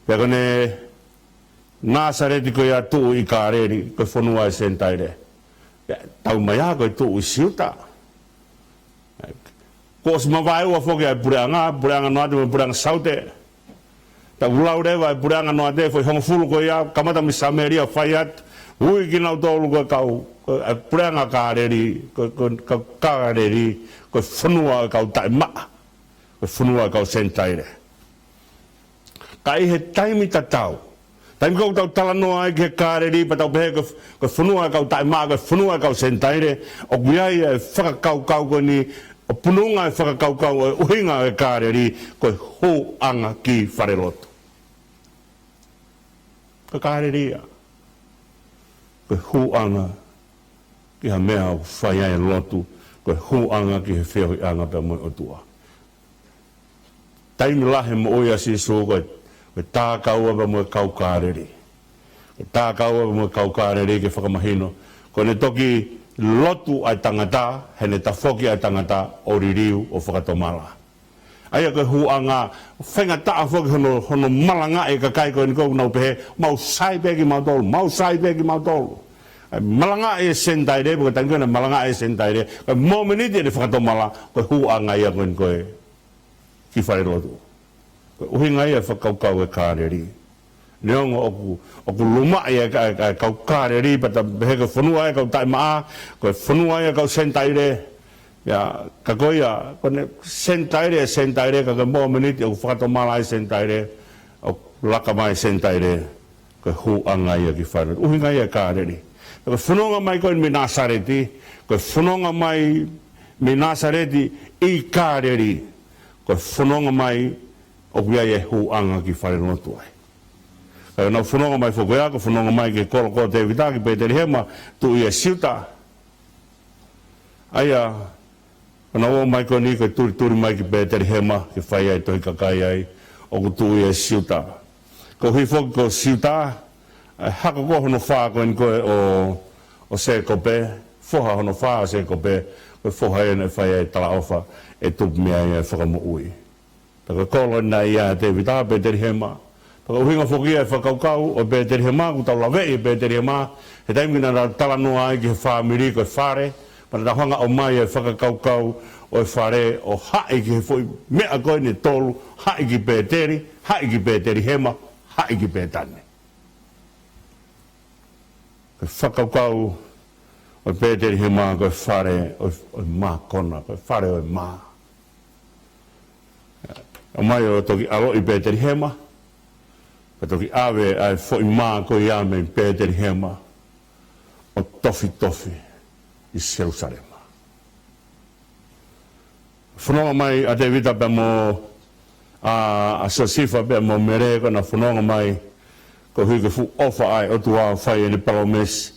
Pea ko ʻene Nāsaleti ko ia tuʻu ʻi Kāleli, ko e fonua ʻo e Senitaile. Pea taumaiā ko e tuʻu ʻi Siuta. Kuo ʻosi mavaeua foki ʻa e puleʻanga, puleʻanga Noate mo e puleʻanga Saute. Pea ʻoku lau leva ʻa e puleʻanga Noate, foʻi hongofulu ko ia, kamata mei Samēlia ʻo fai atu, ui kinautolu ko e kau, ko e puleʻanga Kāleli, ko, ko, ko Kāleli, ko e fonua ʻo e kau taʻemaʻa, ko e fonua ʻo e kau Senitaile. Ka ʻi he taimi tatau, taimi ko ē ʻoku tau talanoa ai ki he Kāleli, pea tau pehē ko, ko e fonua ʻo e kau taʻemaʻa, ko e fonua ʻo e kau Senitaile, ʻoku ʻi ai e fakakaukau ko eni, ʻo pununga e fakakaukau ʻo e ʻuhinga ʻo e Kāleli, ko e hūʻanga ki falelotu. Ko e Kāleli ia. Ko e hūʻanga ki ha meʻa ʻoku fai ai e lotu, ko e hūʻanga ki he feohiʻanga pea mo e ʻOtua. Taimi lahi e moʻui ʻa Sīsū ko e, ko e tākaua pea mo e kau Kāleli. Ko e tākaua pea mo e kau Kāleli ke fakamahino. Ko ʻene toki lotu ʻa e tangata, heʻene tafoki ʻa e tangata ʻo liliu ʻo fakatomala. ʻA ia ko e hūʻanga, faingataʻa foki hono, hono malangaʻi e kakai ko eni ʻoku nau pehē, mau sai pē kimautolu, mau sai pē kimautolu. ʻA e malangaʻi e Senitaile, pea ko e taimi ko ē naʻe malangaʻi e Senitaile, ko e mōmeniti ʻene fakatomala, ko e hūʻanga ia ko eni ko e ki falelotu. Ko e ʻuhinga ia e fakakaukau e Kāleli. Neongo ʻoku, ʻoku lumaʻi e ka-, e ka-, e kau Kāleli, pea tau pehē ko e fonua ʻo e kau taʻemaʻa, ko e fonua ia ʻo e kau Senitaile. Ia, ka ko ia, ko ʻene Senitaile, e Senitaile, ka ko e mōmeniti ʻoku fakatomala ai e Senitaile, ʻoku laka mai e Senitaile, ko e hūʻanga ia ki falelotu. ʻUhinga ia e Kāleli. Ko e fononga mai ko eni mei Nāsaleti, ko e fononga mai mei Nāsaleti ʻi Kāleli, ko e fononga mai ʻoku ʻi ai e hūʻanga ki falelotu ai. Ka ʻenau fononga mai foki ia, ko e fononga mai ki he kolo ko Tēvita ki Pētelihema, tuʻi ʻo Siuta. ʻA ia, ko ʻenau ō mai ko eni ko e tulituli mai ki Pētelihema, ke fai ai e tohi kakai ai, ʻoku tuʻi ʻo Siuta. Koeʻuhi foki ko Siuta, ʻa e hako ko hono fā ko eni ko ē ʻo, ʻo Sēkope, foha hono fā ʻo Sēkope, ko e foha ia naʻe fai ai e talaʻofa, ʻe tupu mei ai e fakamoʻui. Pea ko e kolo naʻe ʻi ai ʻa Tēvita, Pētelihema. Pea ko e ʻuhinga foki ia e fakakaukau ʻo Pētelihema, ʻoku tau laveʻi ʻa Pētelihema, he taimi naʻa tau talanoa ai ki he fāmili ko e fale, Pea tau hanga ʻo ʻomai e fakakaukau ʻo e fale ʻo haʻi ki he foʻi meʻa ko eni ʻe tolu, haʻi ki Pēteli, haʻi ki Pētelihema, haʻi ki Pētani. Ko e fakakaukau ʻo Pētelihema ko e fale ʻo, ʻo e mākona, ko e fale ʻo e mā. ʻOmai ʻo toki ʻaloʻi Pētelihema, pea toki ʻave ʻa e foʻi mā ko ia mei Pētelihema ʻo tofitofi ʻi Selusalema. Fononga mai ʻa Tēvita pea mo, ʻa, ʻa Siosifa pea mo Mele, ko ʻena fononga mai, koeʻuhi ko e fuʻu ʻofa ʻa e ʻOtua ʻo fai ʻene palōmesi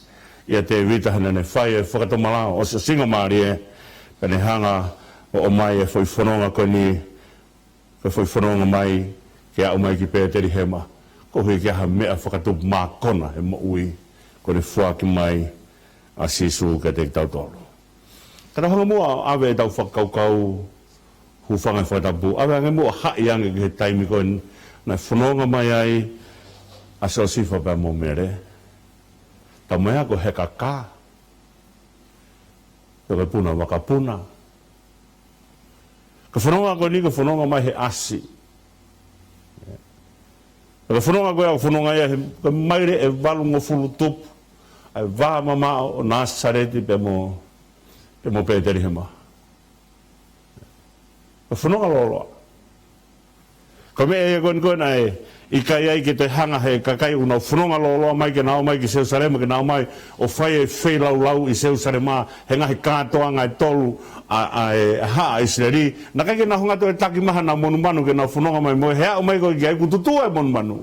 ʻia Tēvita, he naʻa ne fai e fakatomala ʻo e ʻosinga mālie, pea ne hanga ʻo ʻomai e foʻi fononga ko eni, ko e foʻi fononga mai ke aʻu mai ki Pētelihema, koeʻuhi ke ʻi ai ha meʻa fakatupu mākona he moʻui, ko ʻene foaki mai ʻa Sīsū kiate kitautolu. Ka tau hanga muʻa ʻo ʻave ʻetau fakakaukau, hūfanga he fakatapu, ʻave ange muʻa ʻo haʻi ange ki he taimi ko ē naʻe fononga mai ai ʻa Siosifa pea mo Mele. Tau mai ako he kakā, pe ko e puna vakapuna. Ko e fononga ko eni ko e fononga mai he ʻasi. Ko e fononga ko ia, ko e fononga ia he, ko e maile ʻe valungofulu tupu ʻa e vā mamaʻo ʻo Nāsaleti pea mo, pea mo Pētelihema. Ko e fononga lōloa. Ko e meʻa ia ko eni ko ē naʻe ʻikai ai ke toe hanga he kakai ʻoku nau fononga lōloa mai ke nau ō mai ki Selusalema, ke nau ō mai ʻo fai e feilaulau ʻi Selusalema he ngaahi kātoanga ʻe tolu ʻa, ʻa e, ʻa e haʻa ʻIsileli. Naʻe ʻikai ke nau hanga toe taki mai haʻanau monumanu ke nau fononga mai mo ia, he aʻu mai ko ē ki ai kuo tutuʻu e monumanu.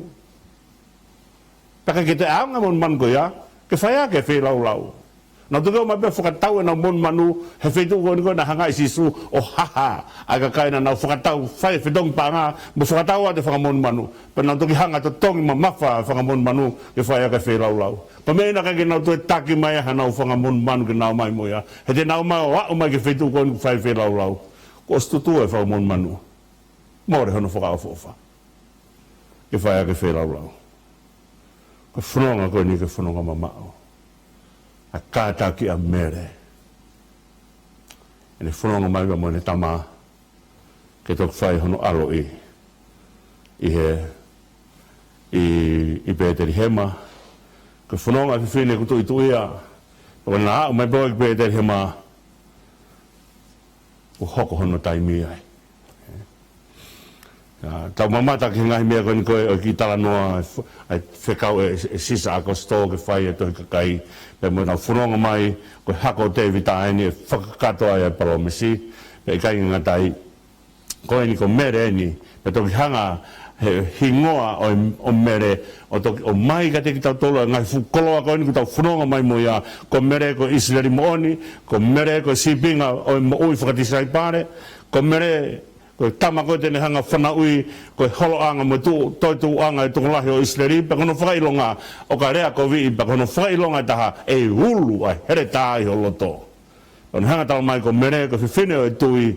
Pea ʻikai ke toe ʻaonga e monumanu ko ia ke fai ʻaki e feilaulau. Nau toki ō mai pē ʻo fakatau ʻenau monumanu he feituʻu ko eni ko ē naʻe hanga ʻe Sīsū ʻo haha ai e kakai naʻa nau fakatau, fai e fetongi paʻanga mo fakatau atu e fanga monumanu. Pea nau toki hanga ʻo totongi mamafa e fanga monumanu ke fai ʻaki e feilaulau. Ko e meʻa ia naʻe ʻikai ke nau toe taki mai ai haʻanau fanga monumanu ke nau ō mai mo ia, he te nau ō mai ʻo aʻu mai ki he feituʻu ko eni ʻoku fai e feilaulau, kuo ʻosi tutuʻu e fanga monumanu. Mole hono fakaʻofoʻofa ke fai ʻaki e feilaulau. Ko e fononga ko eni ko e fononga mamaʻo. ʻA e kātaki ʻa Mele, ʻene fononga mai pea mo ʻene tama ke toki fai hono ʻaloʻi ʻi he, ʻi, ʻi Pētelihema. Ko e fononga ʻa e fefine kuo tuʻituʻia. Pea ko ʻena aʻu mai pē ki Pētelihema, kuo hoko hono taimi ai. ʻA, tau mamata ki he ngaahi meʻa ko eni ko ē ʻo e kiʻi talanoa, ʻa e f-, ʻa e fekau ʻe, ʻe Sisa ʻAkositō ke fai e tohi kakai, pea mo ʻenau fononga mai, ko e hako ʻo Tēvita eni ʻe fakakakato ai e palōmesi, pea ʻikai ngata ai, ko eni ko Mele eni, pea toki hanga he hingoa ʻo, ʻo Mele, ʻo toki ʻomai kiate kitautolu e ngaahi fuʻu koloa ko eni kuo tau fononga mai mo ia. Ko Mele ko e ʻIsileli moʻoni, ko Mele ko e sīpinga ʻo e moʻui fakatisaipale, ko Mele ko e tama ko ē te ne hanga ʻo fanauʻi ko e holoʻanga mo e tuʻu, toetuʻuʻanga e tokolahi ʻo ʻIsileli, pea ko hono fakaʻilonga, ʻo ka lea koviʻi, pea ko hono fakaʻilonga ʻe taha, ʻe ulu ʻa e heletā ʻi ho loto. ʻO ne hanga ʻo talamai ko Mele ko e fefine ʻo e tui,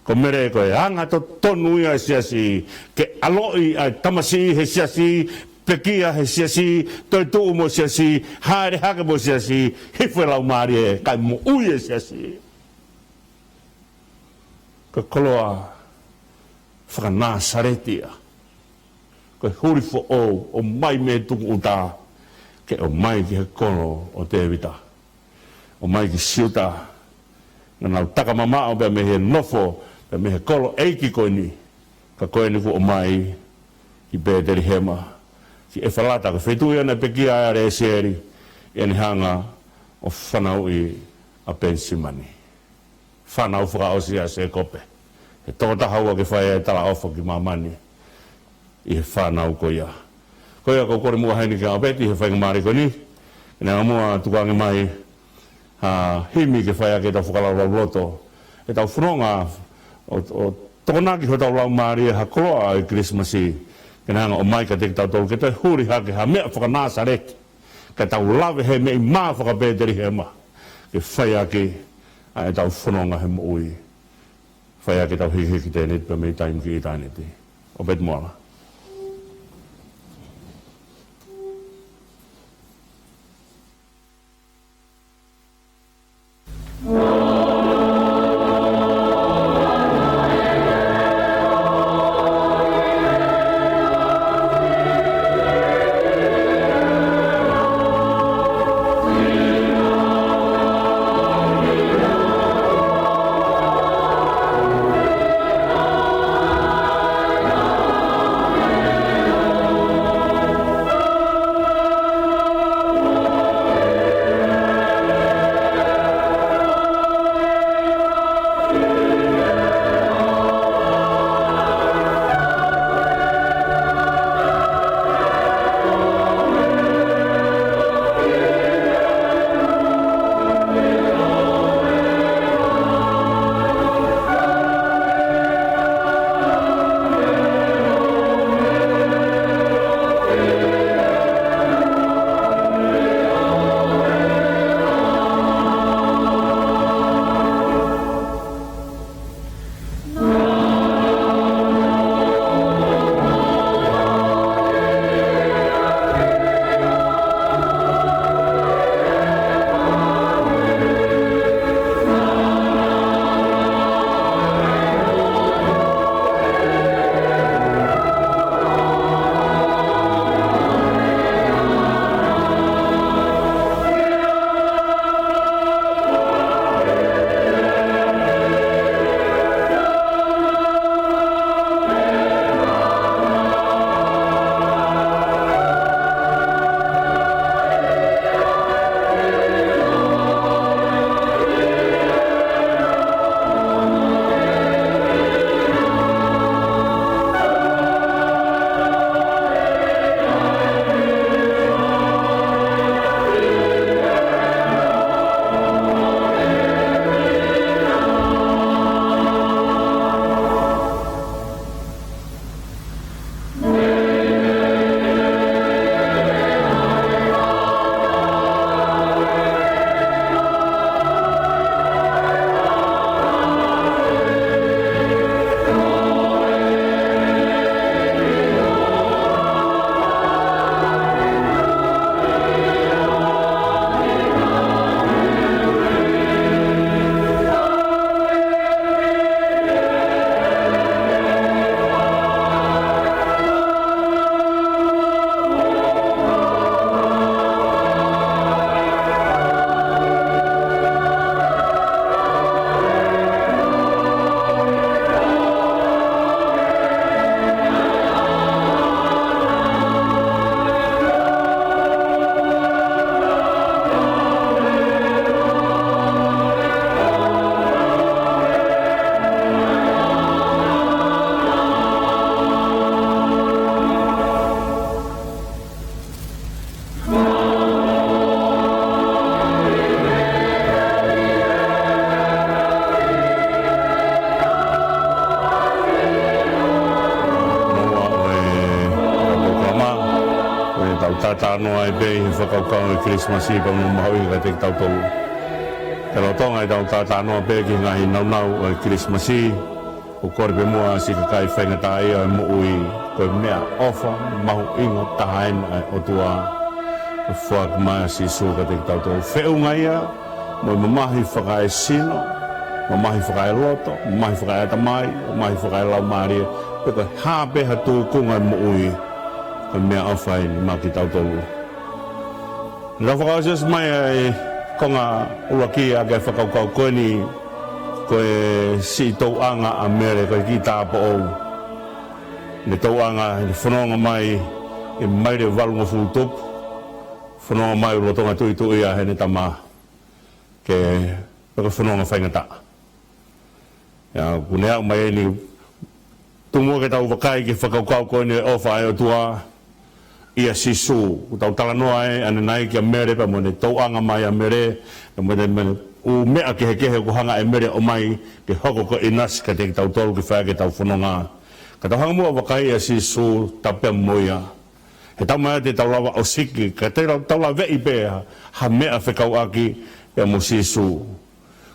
ko Mele ko e anga totonu ia ʻo e siasi, ke ʻaloʻi ʻa e tamasiʻi he siasi, pekia he siasi, toetuʻu mo e siasi, hāʻele hake mo e siasi, hifo e Laumālie kae moʻui e siasi. Ko e koloa faka-Nāsaleti ia. Ko e huli foʻou, ʻomai mei tukuʻuta, ke ʻomai ki he kolo ʻo Tēvita. ʻOmai ki Siuta, naʻa nau taka mamaʻo pea mei he nofo, pea mei he kolo ʻeiki ko eni. Ka ko eni kuo ʻomai ki Pētelihema, ki ʻEfalata, ko e feituʻu ia naʻe pekia ai ʻa ʻIsileli, ʻi heʻene hanga ʻo fanauʻi ʻa Penisimani, fānau fakaʻosi ʻa Sēkope. He tokotaha ua ke fai e talaʻofa ki māmani ʻi he fānau ko ia. Ko ia ʻoku ou kole muʻa heni kia ʻApeti he faingamālie ko eni, ke ne hanga muʻa ʻo tukuange mai ha himi ke fai ʻaki ʻetau fakalaulauloto, ʻetau fononga ʻo, ʻo tokonaki hotau laumālie ha koloa ʻo e Kilisimasi, ke ne hanga ʻo ʻomai kiate kitautolu ke toe huli hake ha meʻa faka-Nāsaleti, ke tau lave he meʻi mā faka-Pētelihema, ke fai ʻaki ʻa ʻetau fononga he moʻui, fai ʻaki ʻetau hikihiki ʻitāniti pea mei taimi ki ʻitāniti. ʻApeti Moala. Talanoa ai pē ʻi he fakakaukau ʻo e Kilisimasi pea mo e mahuʻinga kiate kitautolu. Pea lolotonga ʻetau talanoa pē ki he ngaahi nāunau ʻo e Kilisimasi, ʻoku kole pē muʻa siʻi kakai faingataʻaʻia ʻo e moʻui, ko e meʻaʻofa mahuʻinga taha eni ʻa e ʻOtua ʻoku foaki mai ʻe Sīsū kiate kitautolu. Feʻunga ia mo e mamahi fakaesino, mamahi fakaeloto, mamahi fakaeʻatamai, mamahi fakaelaumālie, pe ko e hā pē ha tūkunga ʻo e moʻui, ko e meʻaʻofa eni maʻa kitautolu. Naʻa tau fakaʻosiʻosi mai ʻa e konga ʻuluaki ʻa e fakakaukau ko eni, ko e siʻi touʻanga ʻa Mele, ko e kiʻi tāupoʻou. Ne touʻanga, ne fononga mai ʻi he maile valungofulu tupu, fononga mai ʻi he lolotonga tuʻituʻia heʻene tama, ke, pe ko e fononga faingataʻa. ʻIo, ʻoku ne aʻu mai eni, tuku muʻa ke tau vakai ki he fakakaukau ko eni ʻo e ʻofa ʻa e ʻOtua ʻia Sīsū. ʻOku tau talanoa ai ʻanenai kia Mele pea mo ʻene touʻanga mai ʻa Mele, pea mo ʻene, mo ʻene ʻū meʻa kehekehe ʻoku hanga ʻe Mele ʻo ʻomai ke hoko ko e ʻinasi kiate kitautolu ke fai ʻaki ʻetau fononga. Ka tau hanga muʻa ʻo vakai ʻa Sīsū, tapu pea mo ia. He taimi ʻe taha te tau lava ʻo siki, ka te tau, tau laveʻi pē ha, ha meʻa fekauʻaki pea mo Sīsū.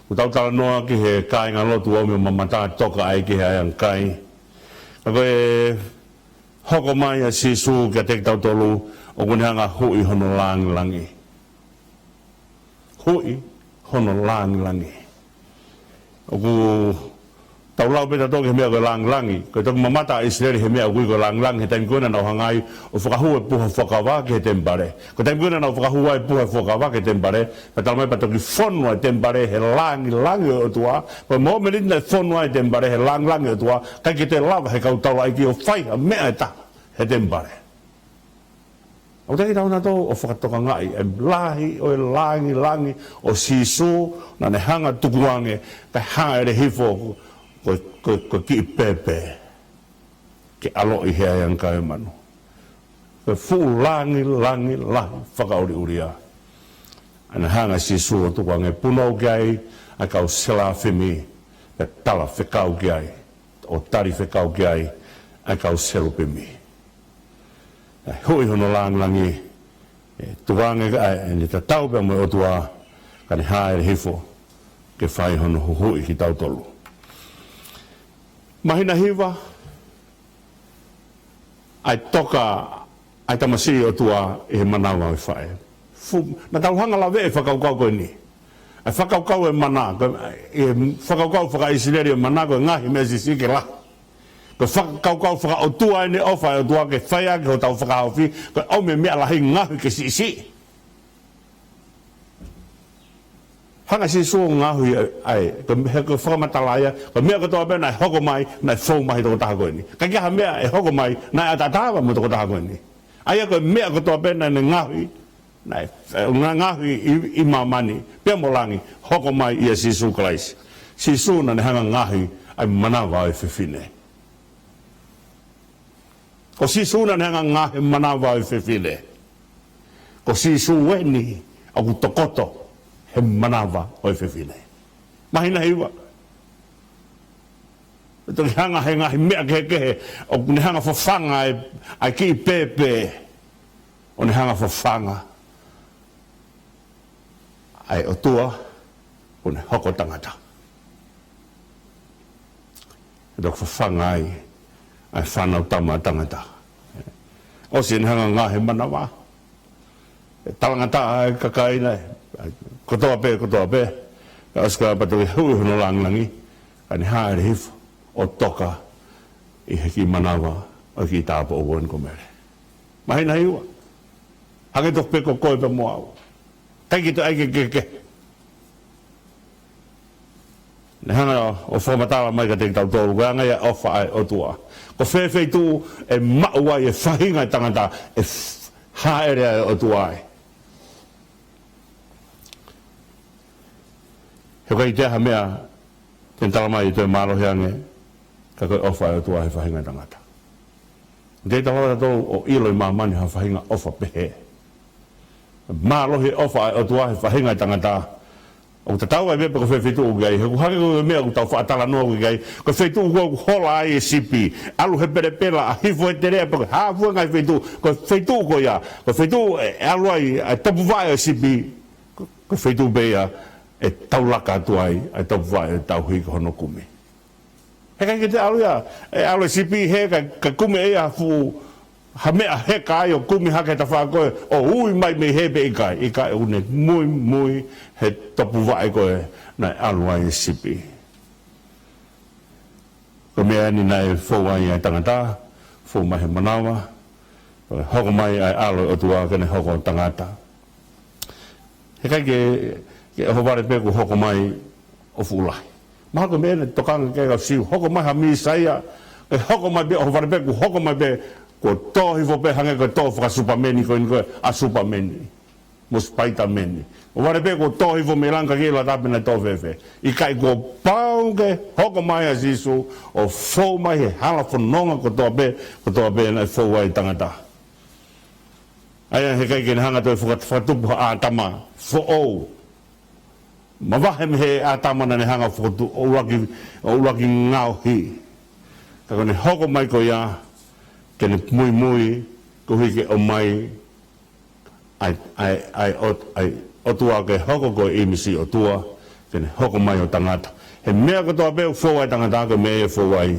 ʻOku tau talanoa ki he kāingalotu ʻomi ʻo mamata toka ai ki he ʻaiʻangakai. Ka ko e hoko mai ʻa Sīsū kiate kitautolu, ʻoku ne hanga ʻo huʻi hono lāngilangi. Huʻi hono lāngilangi. ʻOku tau lau pē tautolu ki he meʻa ko e lāngilangi. Ko e toki mamata ʻa ʻIsileli he meʻa ʻoku ui ko e lāngilangi, he taimi ko ē naʻa nau hanga ai ʻo fakahū e puha fuakava ki he temipale. Ko e taimi ko ē naʻa nau fakahū ai e puha fuakava ki he temipale, pea talamai pea toki fonu ʻa e temipale he lāngilangi ʻo e ʻOtua. Ko e mōmeniti naʻe fonu ai e temipale he lāngilangi ʻo e ʻOtua, ʻikai ke toe lava ʻe he kau taulaʻeiki ʻo fai ha meʻa ʻe taha he temipale. ʻOku teʻeki ke tau hanga ʻo fakatokangaʻi e lahi ʻo e lāngilangi ʻo Sīsū naʻa ne hanga ʻo tukuange, kae hāʻele hifo ko, ko, ko e kiʻi pēpē ke ʻaloʻi he ʻaiʻangakai ʻo e manu. Ko e fuʻu lāngilangi lahi fakaʻuliʻulia. Naʻa ne hanga ʻe Sīsū ʻo tukuange, punou ki ai ʻa e kau selafimi, pea tala fekau ki ai, ʻo tali fekau ki ai ʻa e kau selupimi. ʻA e huʻi hono lāngilangi, ʻe tukuange ʻa ʻene tatau pea mo e ʻOtua, kae ne hāʻele hifo ke fai hono huhuʻi kitautolu. Māhina hiva, ʻa e toka ʻa e tamasiʻi ʻOtua ʻi he manava ʻo e faʻē. Fu-, naʻa tau hanga ʻo laveʻi e fakakaukau ko eni. ʻA e fakakaukau ʻo e mana, ko e, ʻi he fakakaukau fakaʻIsileli ʻo e mana ko e ngaohi meʻa siʻisiʻi ke lahi. Ko e fakakaukau fakaʻotua eni ʻofa ʻa e ʻOtua ke fai ʻaki hotau fakahaofi, ko e ʻomi e meʻa lahi ngaohi ke siʻisiʻi. Hanga ʻe Sīsū ʻo ngaohi ai, ko e, he ko e fakamatala ia, ko e meʻa kotoa pē naʻe hoko mai, naʻe fou mai he tokotaha ko eni. ʻIkai ke ʻi ai ha meʻa ʻe hoko mai naʻe ʻataʻatā mo e tokotaha ko eni. ʻA ia ko e meʻa kotoa pē naʻa ne ngaohi, naʻe, ʻe, nga-, ngaohi ʻi, ʻi māmani pea mo langi, hoko mai ʻia Sīsū Kalaisi. Sīsū naʻa ne hanga ʻo ngaohi ʻa e manava ʻo e fefine. Ko Sīsū naʻa ne hanga ʻo ngaohi e manava ʻo e fefine. Ko Sīsū eni ʻoku tokoto he manava ʻo e fefine. Māhina hiva. Toki hanga he ngaahi meʻa kehekehe, ʻoku ne hanga ʻo fafanga e, ʻa e kiʻi pēpē. ʻO ne hanga ʻo fafanga ʻa e ʻOtua kuo ne hoko tangata. ʻE toki fafanga ai ʻa e fānau tama ʻa tangata. ʻOsi ʻene hanga ʻo ngaohi e manava, ʻe talangataʻa e kakai naʻe, kotoa pē, kotoa pē. Ka ʻosi ko ia pea toki huʻi hono lāngilangi, kae ne hāʻele hifo ʻo toka ʻi he kiʻi manava ʻo e kiʻi tāupoʻou ko eni ko Mele. Māhina hiva. Hangē tofu pē ko koe pea mo au. ʻIkai ke toe ʻai ke, ke, ke. Ne hanga ʻo fakamatala mai kiate kitautolu, ko e anga ia e ʻofa ʻa e ʻOtua. Ko fē feituʻu ʻe maʻu ai e faʻahinga ʻo e tangata ʻe f-, hāʻele ai e ʻOtua ai. He ʻoku ʻikai toe ʻi ai ha meʻa te ne talamai ʻe toe mālohi ange, ka ko e ʻofa ʻa e ʻOtua he faʻahinga ʻo e tangata. Te tau lava tautolu ʻo ʻilo ʻi māmani ha faʻahinga ʻofa pehē. Mālohi e ʻofa ʻa e ʻOtua he faʻahinga ʻo e tangata. ʻOku tatau ai pē pe ko e fē feituʻu ʻoku ʻi ai, he ʻoku hangē ko e meʻa ʻoku tau faʻa talanoa ki ai. Ko e feituʻu ko ē ʻoku hola ai e sipi. ʻAlu he pelepela, ʻa hifo he teleʻa, pe ko e hā fua e ngaahi feituʻu. Ko e feituʻu ko ia, ko e feituʻu ʻe, ʻe ʻalu ai ʻa e topuvaʻe ʻo e sipi. Ko, ko e feituʻu pē ia ʻe taulaka atu ai ʻa e topuvaʻe ʻo e tauhi ko hono kumi. Heʻikai ke te ʻalu ia, ʻe ʻalu e sipi he ka, ka kumi ʻe ia ha fuʻu, ha meʻa heka ai ʻo kumi hake he tafaʻaki ko ē, ʻo ui mai mei hē pe ʻikai, ʻikai, ʻoku ne muimui he topuvaʻe ko ē naʻe ʻalu ai e sipi. Ko e meʻa eni naʻe fou ai ʻa e tangata, fou mai he manava, ʻo hoko mai ʻa e ʻAlo ʻo e ʻOtua ke ne hoko tangata. Heʻikai ke, ke ʻohovale pē kuo hoko mai ʻo fuʻu lahi. Mahalo ko e meʻa eni tokanga ki ai kau Siu, hoko mai ha Mīsaia, ke hoko mai pē, ʻohovale pē kuo hoko mai pē, kuo tō hifo pē hangē ko e tō fakasupameni ko eni ko ē ʻa Supameni mo Sipaitā Meni. ʻOhovale pē kuo tō hifo mei langi ka ke lata pē naʻe tō fēfē. ʻIkai, kuo pau ke hoko mai ʻa Sīsū ʻo fou mai he hala fononga kotoa pē, kotoa pē naʻe fou ai e tangata. ʻA ia heʻikai ke ne hanga ʻo toe faka-, fakatupu ha ʻĀtama foʻou. Mavahe mei he ʻĀtama naʻa ne hanga ʻo fakatupu, ʻo ʻuluaki, ʻo ʻuluaki ngaohi. Ka ko ʻene hoko mai ko ia, ke ne muimui, koeʻuhi ke ʻomai ʻa e, ʻa e, ʻa e ʻOt-, ʻa e ʻOtua ke hoko ko e ʻīmisi ʻOtua, ke ne hoko mai ʻo tangata. He meʻa kotoa pē ʻoku fou ai e tangata, ko e meʻa ia ʻe fou ai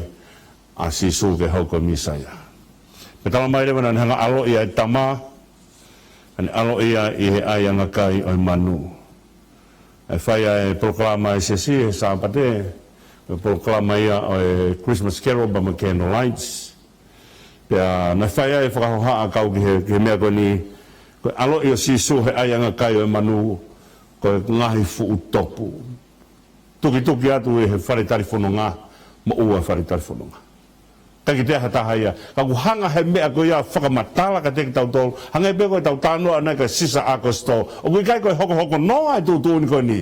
ʻa Sīsū ke hoko ko e Mīsaia. Pea talamai leva naʻa ne hanga ʻo ʻaloʻi ʻa e tama, naʻa ne ʻaloʻi ia ʻi he ʻaiʻanga kai ʻo e manu. Naʻe fai ʻa e polokalama ʻa e siasi he Sāpate, ko e polokalama ia ʻo e Christmas Carol pea mo e Candle Lights. Pea naʻe fai ai e fakahohaʻa kau ki he, ki he meʻa ko eni, ko e ʻaloʻi ʻo Sīsū he ʻaiʻanga kai ʻo e manu, ko e ngaahi fuʻu topu. Tukituki atu ʻi he fale talifononga, moʻua e fale talifononga. ʻIkai ke toe ʻi ai ha taha ia. Ka ʻoku hanga he meʻa ko ia ʻo fakamatala kiate kitautolu, hangē pē ko ʻetau talanoa ʻanenai kia Sisa ʻAkositō. ʻOku ʻikai ko e hokohoko noa e tuʻutuʻuni ko eni.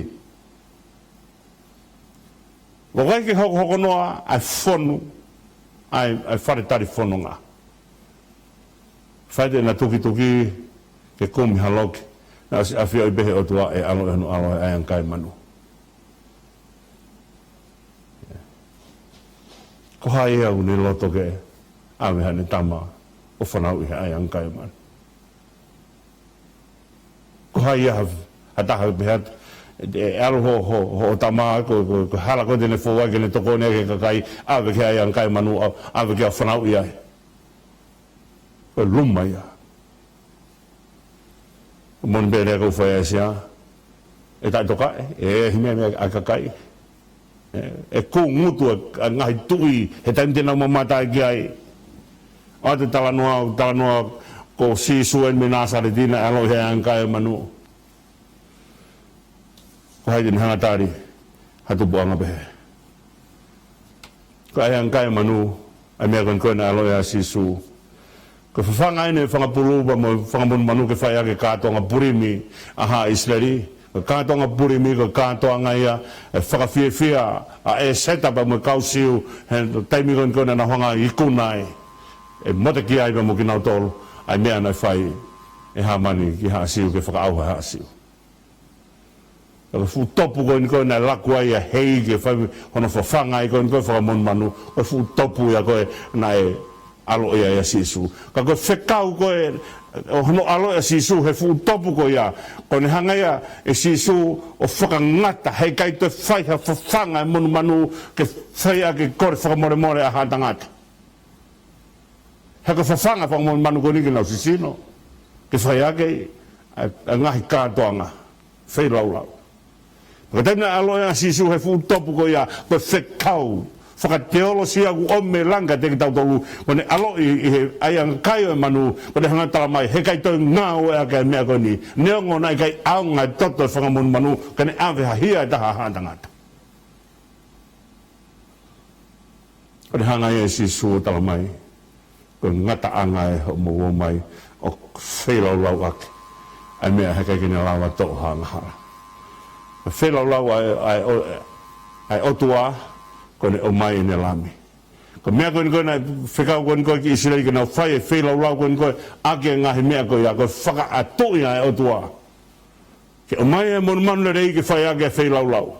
ʻOku ʻikai ke hokohoko noa ʻa e fonu ʻa e, ʻa e fale talifononga. Fai ʻena tukituki ke kumi ha loki, naʻe ʻosi ʻafioʻi pē ʻe he ʻOtua ʻe ʻaloʻi hono ʻAlo he ʻaiʻanga kai ʻo e manu. Ko hai ia ʻoku ne loto ke ʻave haʻane tama ʻo fanauʻi he ʻaiʻanga kai ʻo e manu? Ko hai ia ha, ha taha pehē atu, ʻe, ʻe ʻalu ho, ho, hoʻo tama ko, ko, ko e hala ko ē te ne fou ai ke ne tokoni ai ki he kakai, ʻave ki he ʻaiʻanga kai ʻo e manu, ʻa, ʻave ke fanauʻi ai. Ko e luma ia. Moʻoni pē lea ʻoku fai ʻe Aisea, ʻe taʻetokaʻi, ʻe, ʻe hime mea ʻa e kakai. ʻE, ʻe kū ngutu ʻa e, ʻa e ngaahi tuʻi, he taimi te nau mamata ai ki ai. ʻOatu e talanoa, talanoa ko Sīsū eni mei Nāsaleti naʻe ʻaloʻi he ʻaiʻanga kai ʻo e manu. Ko hai te ne hanga ʻo tali ha tupuʻanga pehē? Ko e ʻaiʻanga kai ʻo e manu, ʻa e meʻa ko eni ko ē naʻe ʻaloʻi ai ʻa Sīsū. Ko e fafanga eni e fanga pulu pea mo e fanga monumanu ke fai ʻaki e kātoanga pulimi ʻa haʻa ʻIsileli. Ko e kātoanga pulimi, ko e kātoanga ia ʻe fakafiefia ʻa ʻĒseta pea mo e kau Siu, he taimi ko eni ko ē naʻa nau hanga ʻo ikuna ai, ʻe motekia ai pea mo kinautolu, ʻa e meʻa naʻe fai ʻe Hāmani ki haʻa Siu ke fakaʻauha haʻa Siu. Ka ko e fuʻu topu ko eni ko ē naʻe laku ai ʻa Hei ke fai hono fafanga ai ko eni ko ē fanga monumanu, ko e fuʻu topu ia ko ē naʻe ʻaloʻi ai ʻa Sīsū. Ka ko e fekau ko ē ʻo hono ʻaloʻi ʻa Sīsū he fuʻu topu ko ia, ko ʻene hanga ia ʻe Sīsū ʻo fakangata, heʻikai toe fai ha fafanga e monumanu ke fai ʻaki e kole fakamolemole ʻa haʻa tangata. He ko e fafanga fanga monumanu ko eni ke nau sisino, ke fai ʻaki ʻa e, ʻa e ngaahi kātoanga feilaulau. Ka ko e taimi naʻe ʻaloʻi ai ʻa Sīsū he fuʻu topu ko ia, ko e fekau fakateolosia ʻoku ʻomi mei langi kiate kitautolu, ko ʻene ʻaloʻi ʻi he ʻaiʻanga kai ʻo e manu, ko ʻene hanga ʻo talamai, heʻikai toe ngāueʻaki e meʻa ko eni, neongo naʻe ʻikai ʻaonga e toto e fanga monumanu ke ne ʻave ha hia ʻe taha ʻa haʻa tangata. Ko ʻene hanga ia ʻe Sīsū ʻo talamai, ko e ngataʻanga ē hoʻomou ō mai ʻo feilaulauʻaki ʻa e meʻa heʻikai ke ne lava toʻo ha angahala. Ko e feilaulau ʻa e, ʻa e ʻo-, ʻa e ʻOtua, ko ʻene ʻomai ʻene Lami. Ko e meʻa ko eni ko ē naʻe fekau ko eni ko ē ki ʻIsileli ke nau fai e feilaulau ko eni ko ē ʻaki e ngaahi meʻa ko ia, ko e fakaʻatuʻi ʻa e ʻOtua. Ke ʻomai e monumanu lelei ke fai ʻaki e feilaulau.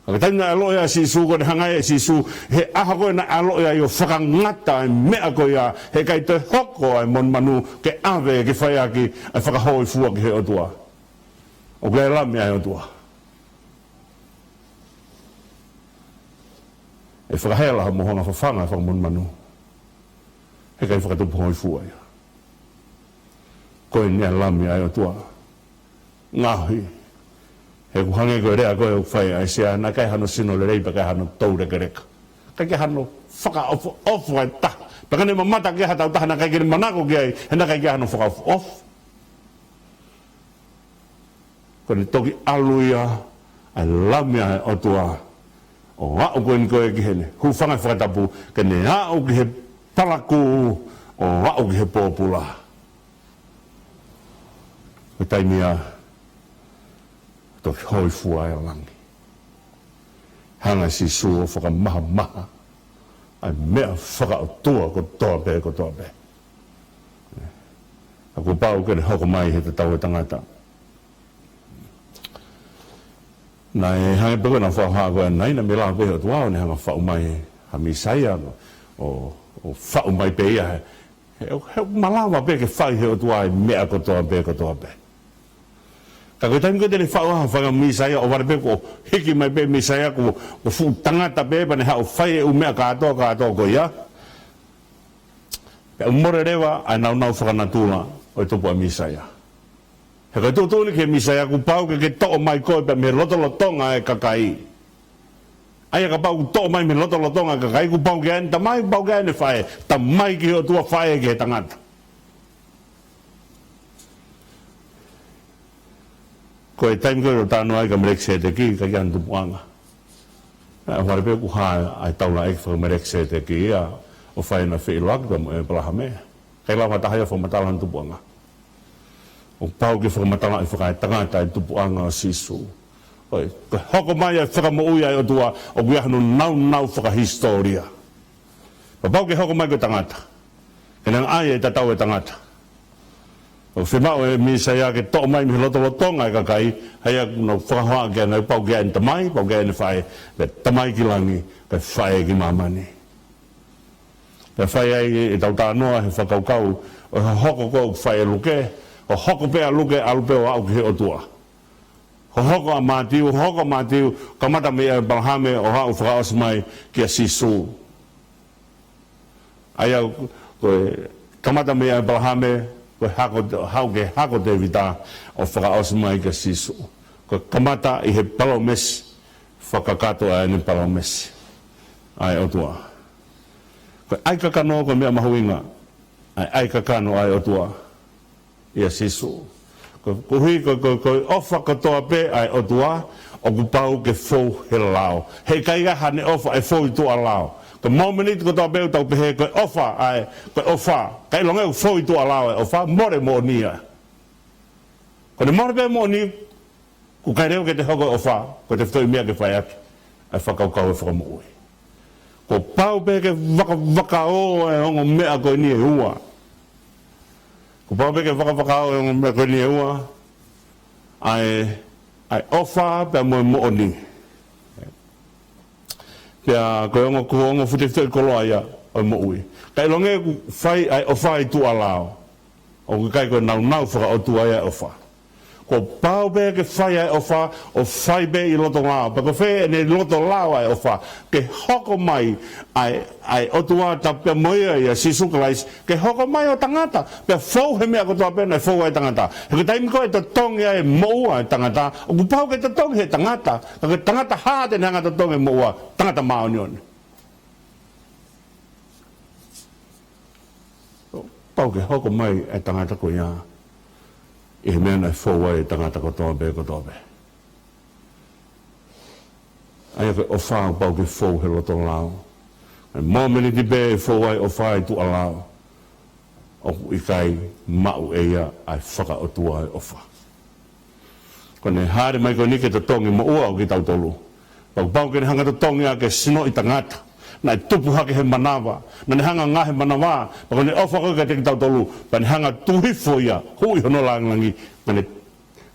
Ka ko e taimi naʻe ʻaloʻi ai ʻa Sīsū, ko ʻene hanga ʻe Sīsū, he ʻaho ko ē naʻe ʻaloʻi ai ʻo fakangata e meʻa ko ia, he ʻikai toe hoko ai e monumanu ke ʻave ke fai ʻaki ʻa e fakahōifua ki he ʻOtua. ʻOku ʻi ai e Lami ʻa e ʻOtua. ʻE fakahela mo hono fafanga e fanga monumanu. He ʻikai fakatupu hōifua ia. Ko eni ʻa e Lami ʻa e ʻOtua. Ngaohi. He ʻoku hangē ko e lea ko ē ʻoku fai ʻe ʻAisea, naʻe ʻikai hano sino lelei pea ʻikai hano toulekeleka. ʻIkai ke hano fakaʻofoʻofa e taha. Pea ka ne mamata ki ai ha tau taha naʻe ʻikai ke ne manako ki ai, he naʻe ʻikai ke hano fakaʻofoʻofa. Ko ʻene toki ʻalu ia ʻa e Lami ʻa e ʻOtua. ʻO aʻu ko eni ko ē ki heʻene hūfanga he fakatapu, ke ne aʻu ki he palakū, ʻo aʻu ki he pōpula. Ko e taimi ia, toki hōifua e langi. Hanga ʻe Sīsū ʻo fakamahamaha ʻa e meʻa fakaʻotua kotoa pē, kotoa pē. ʻA kuo pau ke ne hoko mai he tatau e tangata. Naʻe hangē pē ko ʻena fakahā ko ē ʻanenai, naʻe mei lava pē he ʻOtua ʻo ne hanga faʻu mai ha Mīsaia, ʻo, ʻo faʻu mai pē ia he, he, he malava pē ke fai he ʻOtua e meʻa kotoa pē, kotoa pē. Ka ko e taimi ko ē te ne faʻu ai ha fanga Mīsaia, ʻohovale pē kuo hiki mai pē Mīsaia, kuo, kuo fuʻu tangata pē, pea ne haʻu ʻo fai e ʻū meʻa kātoa, kātoa ko ia. Pea ʻoku mole leva ʻa e nāunau fakanatula ʻo e tupu ʻa e Mīsaia. He ko e tuʻutuʻuni ki he Mīsaia, kuo pau ke ke toʻo mai koe pē mei he lotolotonga ʻo e kakai. ʻA ia kapau ʻoku toʻo mai mei he lotolotonga ʻo e kakai, kuo pau ke ʻi ai ʻene tamai, pau ke ʻi ai ʻene faʻē, tamai ki he ʻOtua, faʻē ki he tangata. Ko e taimi ko ē ʻoku talanoa ai kia Melekiseteki, ʻikai ke ʻi ai hano tupuʻanga. ʻOhovale pē kuo hā ʻa e taulaʻeiki faka-Melekiseteki ia, ʻo fai ʻena feʻiloaki pea mo ʻĒpalahame. ʻIkai lava ha taha ia ʻo fakamatala hano tupuʻanga. ʻOku pau ke fakamatalaʻi fakaetangata e tupuʻanga ʻo Sīsū. ʻOi, ko e hoko mai ʻa e Fakamoʻui ʻa e ʻOtua, ʻoku ʻi ai hano nāunau fakahisitōlia. Pea pau ke hoko mai ko e tangata. Ke ne ʻai e tatau e tangata. ʻOku fiemaʻu e Mīsaia ke toʻo mai mei he lotolotonga ʻo e kakai, ʻa ia naʻa nau fakahoa ki ai, pau ke ʻi ai ʻene tamai, pau ke ʻi ai ʻene faʻē, pea tamai ki langi, pea faʻē ki māmani. Pea fai ai ʻetau talanoa he fakakaukau ʻo e hohoko ko ē ʻoku fai ʻe Luke, hohoko pē ʻa Luke, ʻalu pē ʻo aʻu ki he ʻOtua. Hohoko ʻa Mātiu, hohoko ʻa Mātiu, kamata mei ʻĒpalahame ʻo aʻu fakaʻosi mai kia Sīsū. ʻA ia, ko e kamata mei ʻĒpalahame, ko e hako, haʻu ki he hako ʻo Tēvita, ʻo fakaʻosi mai kia Sīsū. Ko e kamata ʻi he palōmesi, fakakakato ʻa ʻene palōmesi ʻa e ʻOtua. Ko e ʻai kakano ko e meʻa mahuʻinga, ʻa e ʻai kakano ʻa e ʻOtua ʻia Sīsū. Ko, koeʻuhi ko, ko, ko e ʻofa kotoa pē ʻa e ʻOtua, ʻoku pau ke fou he lao. He ʻikai ʻi ai haʻane ʻofa ʻe fou ʻi tuʻa lao. Ko e mōmeniti kotoa pē ʻoku tau pehē ko e ʻofa, ʻa e, ko e ʻofa. Ka ʻilonga ʻoku fou ʻi tuʻa lao e ʻofa, mole moʻoni ia. Ko ʻene mole pē moʻoni, ʻoku ʻikai leva ke te hoko e ʻofa, ko e tefitoʻi meʻa ke fai ʻaki ʻa e fakakaukau e fakamoʻui. Kuo pau pē ke vakavakaō e ongo meʻa ko eni ʻe ua. Kuo pau pē ke vakavakaō e ongo meʻa ko eni ʻe ua, ʻa e, ʻa e ʻofa pea mo e moʻoni. Pea ko e ongo, ko e ongo fuʻu tefitoʻi koloa ia ʻo e moʻui. Ka ʻilonga ʻoku fai ʻa e ʻofa ʻi tuʻa lao, ʻoku ʻikai ko e nāunau fakaʻotua ia e ʻofa. Kuo pau pē ke fai ʻa e ʻofa, ʻo fai pē ʻi loto lao. Pea ko fē ʻene loto lao ʻa e ʻofa, ke hoko mai ʻa e, ʻa e ʻOtua tapu pea mo ia ʻia Sīsū Kalaisi, ke hoko mai ʻo tangata, pea fou he meʻa kotoa pē naʻe fou ai e tangata. He ko e taimi ko ē ʻe totongi ai e moʻua e tangata, ʻoku pau ke totongi he tangata, ka ko e tangata hā te ne hanga totongi e moʻua? Tangata māʻoniʻoni. Pau ke hoko mai e tangata ko ia ʻi he meʻa naʻe fou ai e tangata kotoa pē, kotoa pē. ʻA ia ko e ʻofa ʻoku pau ke fou he loto lao. He mōmeniti pē ʻe fou ai e ʻofa ʻi tuʻa lao, ʻoku ʻikai maʻu ʻe ia ʻa e fakaʻotua e ʻofa. Ko ʻene hāʻele mai ko eni ke totongi moʻua ʻo kitautolu, pea kuo pau ke ne hanga totongi ʻa e sinoʻi tangata naʻe tupu hake he manava, naʻa ne hanga ngaohi e manava, pea ko ʻene ʻofa ko ē kiate kitautolu, pea ne hanga tuku hifo ia, huʻi hono lāngilangi, pea ne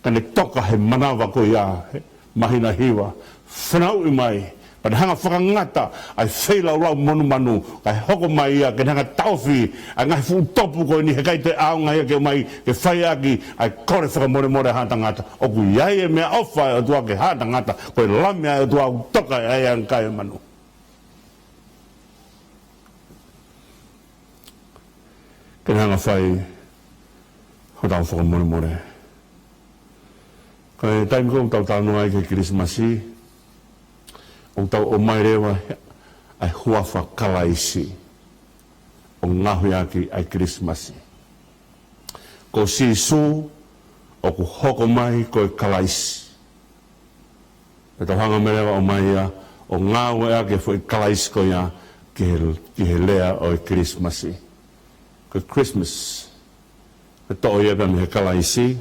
Ka ne toka he manava ko ia, he māhina hiva, fanauʻi mai, pea ne hanga fakangata ʻa e feilaulau monumanu, kae hoko mai ia ke ne hanga taʻofi ʻa e ngaahi fuʻu topu ko eni, heʻikai toe ʻaonga ia ke mai ke fai ʻaki ʻa e kole fakamolemole ʻa haʻa tangata. ʻOku ʻi ai e meʻaʻofa ʻa e ʻOtua ki haʻa tangata, ko e Lami ʻa e ʻOtua ʻoku toka ai ʻa e ngaahi manu. Ke ne hanga fai hotau fakamolemole. Ko e taimi ko ē ʻoku tau talanoa ai ki he Kilisimasi, ʻoku tau ʻomai leva ʻa e huafa Kalaisi ʻo ngaohi ʻaki ʻa e Kilisimasi. Ko Sīsū ʻoku hoko mai ko e Kalaisi. Pea tau hanga mai leva ʻo ʻomai ia, ʻo ngāueʻaki e foʻi Kalaisi ko ia ki he, ki he lea ʻo e Kilisimasi. Ko e Christmas, ko e toʻo ia pea mei he Kalaisi,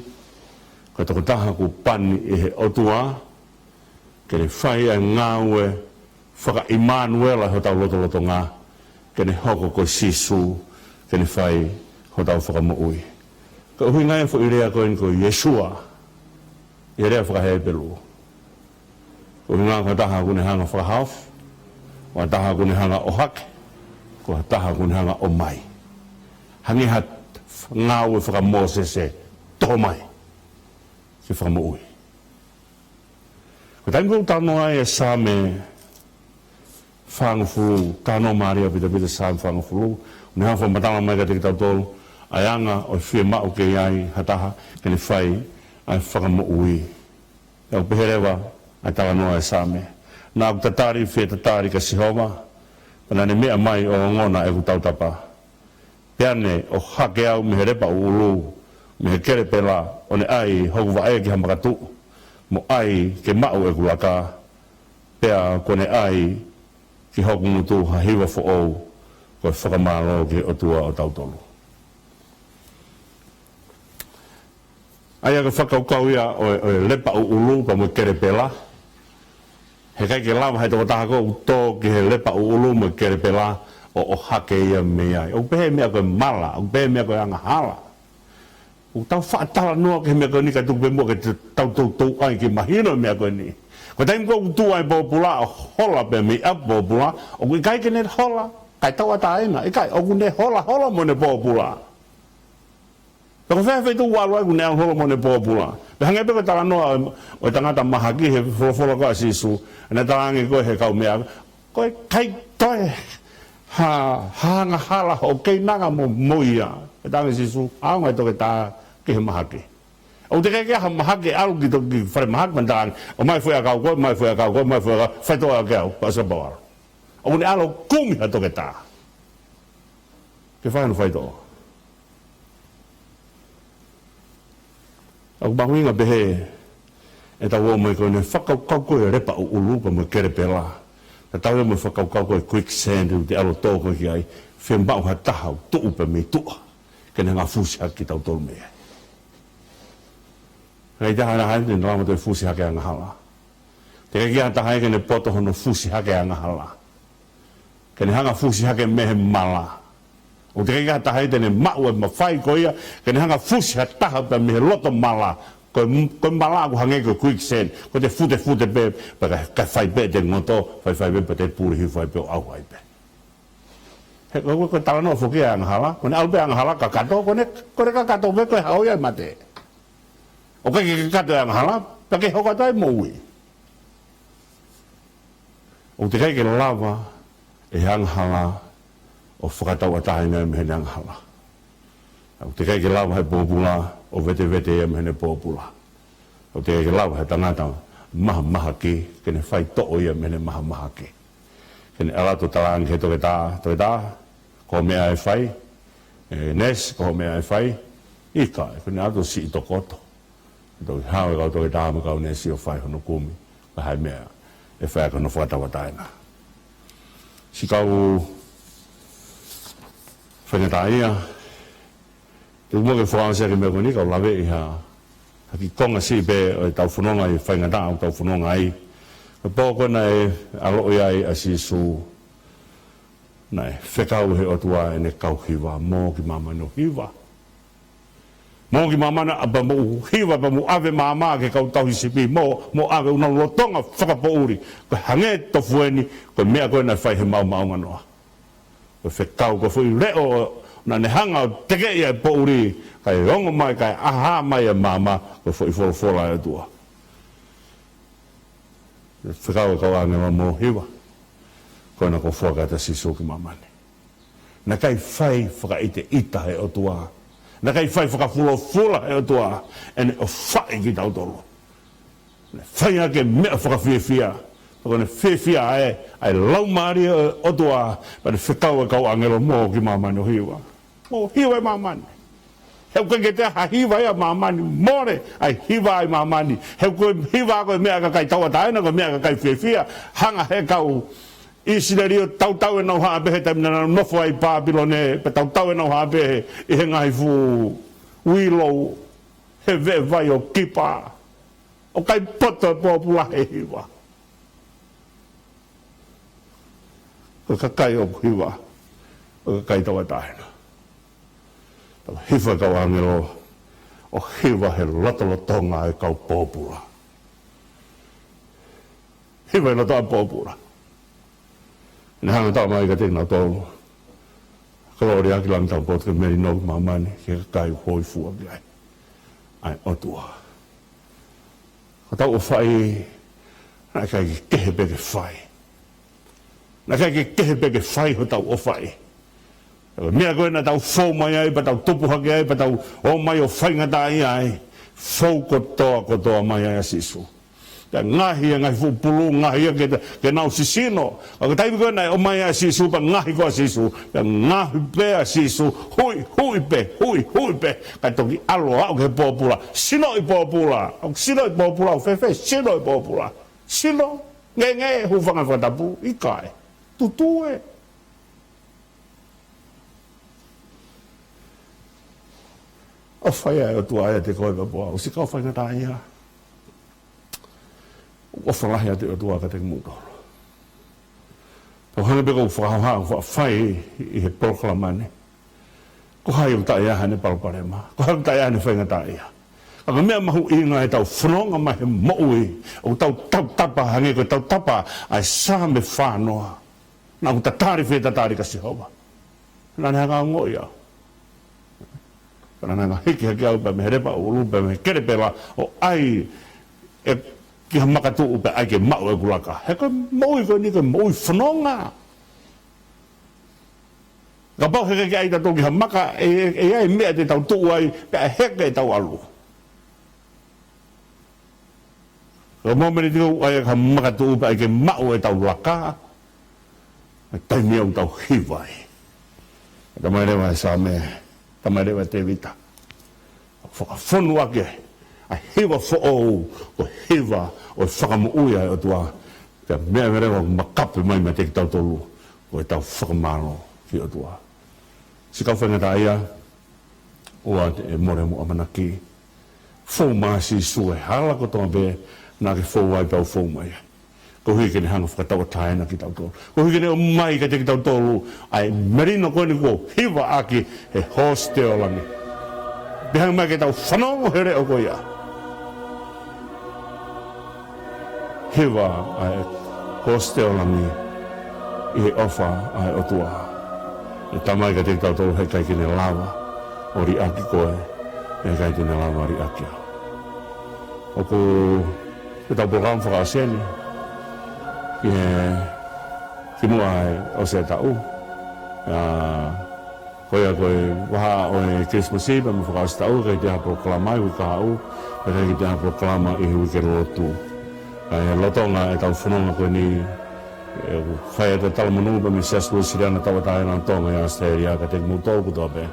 ko e tokotaha kuo pani ʻe he ʻOtua, ke ne fai ʻa e ngāue faka-ʻImanuela ʻi hotau lotolotonga, ke ne hoko ko Sīsū, ke ne fai hotau fakamoʻui. Ko e ʻuhinga ia e foʻi lea ko eni ko Iesua, ʻi he lea faka-Hepelū. Ko e ʻuhinga ko ha taha ʻoku ne hanga fakahaofi, ko ha taha ʻoku ne hanga ʻohake, ko ha taha ʻoku ne hanga ʻomai. Hangē ha ngāue faka-Mōsese, toho mai ke fakamoʻui. Ko e taimi ko ē ʻoku talanoa ai e Saame fāngofulu, talanoa mālie ʻaupito ʻa e Saame fāngofulu, ʻoku ne hanga fakamatala mai kiate kitautolu ʻa e anga ʻo e fiemaʻu ke ʻi ai ha taha ke ne fai ʻa e fakamoʻui. Pea ʻoku pehē leva ʻa e talanoa ʻa e Saame: Naʻa ku tatali, fie tatali kia Sihova, pea naʻa ne meʻa mai ʻo ongona ʻeku tautapa. Pea ne ʻohake au mei he lepa ʻuʻulu, mei he kelepela, ʻo ne ʻai hoku vaʻe ki ha makatuʻu, mo ʻai ke maʻu ʻeku laka, pea kuo ne ʻai ki hoku ngutu ha hiva foʻou, ko e fakamālō ki he ʻOtua ʻo tautolu. ʻA ia ko e fakakaukau ia ʻo e, ʻo e lepa ʻuʻulu pea mo e kelepela. Heʻikai ke lava he tokotaha ko ē ʻoku tō ki he lepa ʻuʻulu mo e kelepela ʻo, ʻohake ia mei ai. ʻOku pehē meʻa ko e mala, ʻoku pehē meʻa ko e angahala. ʻOku tau faʻa talanoa ki he meʻa ko eni kae tuku pē muʻa ke te, tau toutou ʻai ke mahino e meʻa ko eni. Ko e taimi ko ē ʻoku tuʻu ai e pōpula ʻo hola pē mei ʻapi pōpula, ʻoku ʻikai ke ne hola kae tauʻatāina, ʻikai, ʻoku ne holahola mo ʻene pōpula. Pea ko e fē feituʻu ʻoku ʻalu ai ʻoku ne ʻalu holo mo ʻene pōpula? Pea hangē pē ko e talanoa ʻo e, ʻo e tangata mahaki he folofola ko ē ʻa Sīsū, naʻe talaange ko ē ʻe he kau meʻa, ko e ʻikai toe ha, ha angahala hoʻo keinanga mo, mo ia. Pea talaange ʻe Sīsū, ʻaonga e toketā ki he mahaki. ʻOku teʻeki ke ʻi ai ha mahaki ʻe ʻalu ki to, ki fale mahaki pea talaange, ʻomai e foʻi ʻakau ko ē, ʻomai e foʻi ʻakau ko ē, ʻomai e foʻi ʻakau, faitoʻo ʻaki au, pea ʻosi pau ʻalu. ʻOku ne ʻalu ʻo kumi ha toketā ke fai hono faitoʻo. ʻOku mahuʻinga pehē ʻetau ō mai ko eni he fakakaukau ko ē ʻo e lepa ʻuʻulu pea mo e kelepela. Tatau ia mo e fakakaukau ko ē ʻo e quicksand ʻoku te ʻalu ʻo tō ko ē ki ai, fiemaʻu ha taha ʻoku tuʻu pē mei tuʻa ke ne hanga ʻo fusi hake kitautolu mei ai. ʻIkai ha taha ia te ne lava ʻo toe fusi hake e angahala. Teʻeki ai ha taha ia ke ne poto hono fusi hake e angahala, ke ne hanga ʻo fusi hake mei he mala. ʻOku teʻeki ai ha taha ia te ne maʻu e mafai ko ia ke ne hanga ʻo fusi ha taha pea mei he loto mala. Ko e, ko e mala ʻoku hangē ko e quicksand, ko ʻete futefute pē, pea ka, ka fai pē ʻete ngoto, faifai pē, pea te puli hifo ai pē ʻo ʻauha ai pē. He ko, ko, ko e talanoa foki ʻa e angahala, ko ʻene ʻalu pē angahala kakato, ko ʻene, ko ʻene kakato pē ko e hao ia ʻo e mate. ʻOku ʻikai ke kakato e angahala, pea ke hoko atu ai e moʻui. ʻOku teʻeki ai ke lava ʻe he angahala ʻo fakatauʻatāina mei heʻene angahala. ʻOku teʻeki ai ke lava ʻe he pōpula ʻo vetevete ia mei heʻene pōpula. ʻOku teʻeki ai ke lava ʻe he tangata mahamahaki ke ne faitoʻo ia mei heʻene mahamahaki. Ke ne ʻalu atu ʻo talaange ki he toketā, toketā, ko e hā e meʻa ʻe fai? ʻE neesi, ko e hā e meʻa ʻe fai? ʻIkai, ko ʻene ʻalu atu ʻo siʻi tokoto. Toki haʻu e kau toketā mo e kau neesi ʻo fai hono kumi, ko e hā e meʻa ʻe fai ʻaki hono fakatauʻatāina. Siʻi kau faingataʻaʻia, te u muʻa ke fakaʻosi ʻaki e meʻa ko eni, kau laveʻi ha, ha kiʻi konga siʻi pē ʻo ʻetau fononga ʻi he faingataʻa ʻoku tau fononga ai. Ko e pō ko ē naʻe ʻaloʻi ai ʻa Sīsū, naʻe fekau ʻe he ʻOtua ʻene kau hiva, mō ki māmani ʻo hiva. Mou ki māmani, pea mou hiva, pea mou ʻave maama ki he kau tauhi sipi, mou, mou ʻave ʻenau lotolotonga fakapoʻuli. Ko e hangē tofu eni, ko e meʻa ko ē naʻe fai he maomaonganoa. Ko e fekau, ko e foʻi leʻo naʻa ne hanga ʻo tekeʻi ʻa e poʻuli, kae ongo mai, kae ʻaha mai ʻa e maama, ko e foʻi folofola ʻa e ʻOtua. Fekau ʻa e kau ʻāngelo, mou hiva. Ko ena kuo foaki atu ʻa Sīsū ki māmani. Naʻe ʻikai fai fakaʻiteʻita ʻe he ʻOtua. Naʻe ʻikai fai fakafulofula ʻe he ʻOtua ʻene ʻofaʻi kitautolu. Naʻe fai ʻaki e meʻa fakafiefia. Pea ko ʻene fiefia ai ʻa e Laumālie ʻo e ʻOtua, pea ne fekau ʻa e kau ʻāngelo, mou ki māmani ʻo hiva. Mou hiva ʻe māmani. He ʻoku ʻikai ke toe ʻi ai ha hiva ia ʻa māmani, mole ʻa e hiva ʻa māmani. He ko e hiva ko e meʻa ʻa e kakai tauʻatāina, ko e meʻa ʻa e kakai fiefia. Hanga ʻe he kau ʻIsileli ʻo tautau ʻenau haʻa pehē he taimi naʻa nau nofo ai ʻi Pāpilone, pea tautau ʻenau haʻa pehē ʻi he ngaahi fuʻu uilo he veʻe vai ʻo Kipa. ʻOku ʻikai poto e pōpula he hiva. Ko e kakai ʻoku hiva, ko e kakai tauʻatāina. Tau hiva kau ʻāngelo, ʻo hiva he lotolotonga ʻo e kau pōpula. Hiva he loto ʻa e pōpula. Ne hanga ʻo talamai kiate kinautolu, kolōlia ki langi taupotu, ke melino ki māmani, ki he kakai ʻoku hōifua ki ai ʻa e ʻOtua. Ko hotau ʻofaʻi, naʻe ʻikai ke kehe pē ke fai. Naʻe ʻikai ke kehe pē ke fai hotau ʻofaʻi. Ko e meʻa ko ē naʻa tau fou mai ai, pea tau tupu hake ai, pea tau ō mai ʻo faingataʻaʻia ai, fou kotoa, kotoa mai ai ʻa Sīsū. Pea ngaohi ʻa e ngaahi fuʻu pulu, ngaohi ia ke, ke nau sisino. Ka ko e taimi ko ē naʻe ō mai ai ʻa Sīsū, pea ngaohi ko ē ʻa Sīsū. Pea ngaohi pē ʻa Sīsū, hui, hui pē, hui, hui pē. Kae toki ʻalu ʻo aʻu ki he pōpula. Sinoʻi pōpula. ʻOku sinoʻi pōpula, ʻoku fēfē sinoʻi pōpula? Sino, ngeʻengeʻe, hūfanga he fakatapu, ʻikai. Tutue. ʻOfa ia ʻa e ʻOtua ʻiate koe pea mo au, siʻi kau faingataʻaʻia. ʻOfa lahi atu ʻa e ʻOtua kiate kimoutolu. Tau hangē pē ko e fakahoha, ʻoku faʻa fai ʻi he polokalama ni. Ko hai ʻoku taʻe ʻi ai haʻane palopalema? Ko hai ʻoku taʻe ʻi ai haʻane faingataʻaʻia? Ka ko e meʻa mahuʻinga ʻetau fononga mai he moʻui, ʻoku tau tautapa hangē ko e tautapa ʻa e Saame fā noa. Naʻa ku tatali fetatali kia Sihova. Naʻa ne hanga ʻo ongoʻi au. Pea naʻa ne hanga ʻo hiki hake au pē mei he lepa ʻulu, pē mei he kelepela, ʻo ʻai ʻe ki ha makatuʻu pea ʻai ke maʻu ʻeku laka. He ko e moʻui ko eni ko e moʻui fononga. Kapau he ʻikai ke ʻai tautolu ki ha maka, ʻe, ʻe, ʻe ʻi ai e meʻa te tau tuʻu ai, pea heke ʻetau ʻalu. Ka mou meni tiko ʻai ha makatuʻu pea ʻai ke maʻu ʻetau laka, ʻa e taimi ʻoku tau hiva ai. Talamai leva ʻe he Saame, talamai leva ʻe Tēvita. Fakafonu ʻaki ʻa e hiva foʻou, ko e hiva ʻo e fakamoʻui ʻa e ʻOtua. Pea meʻa leva ʻoku makape mai meiate kitautolu, ko ʻetau fakamālō ki he ʻOtua. Siʻi kau faingataʻaʻia, ʻoua te mou mole mo ʻamanaki. Fou mai ʻa Sīsū he hala kotoa pē naʻa ke fou ai pea u fou mai ai. Koeʻuhi ke ne hanga ʻo fakatauʻatāina kitautolu. Koeʻuhi ke ne ʻomai kiate kitautolu ʻa e melino ko eni kuo hiva ʻaki ʻe he hōsite ʻo langi. Pea hanga mai ke tau fanongo he leʻo ko ia. Hiva ʻa e hōsite ʻo langi ʻi he ʻofa ʻa e ʻOtua. ʻE talamai kiate kitautolu he ʻikai ke ne lava ʻo liʻaki koe, he ʻikai te ne lava ʻo liʻaki au. ʻOku ʻi ai ʻetau polokalama fakaʻosi eni, ʻi he kimuʻa ʻosi e taʻu. ʻA, ko ia ko e vahaʻa ʻo e Kilisimasi, pea mo e fakaʻosi taʻu, ʻikai toe ʻi ai ha polokalama ʻi he uike kahaʻu, pea ʻikai toe ʻi ai ha polokalama ʻi he uike lotu. ʻA, ʻi he lolotonga ʻetau fononga ko eni, ʻoku fai atu e talamonū pea mei he Siasi Uēsiliana Tauʻatāina ʻo Tonga ʻi ʻAositelēlia kiate kimoutolu kotoa pē.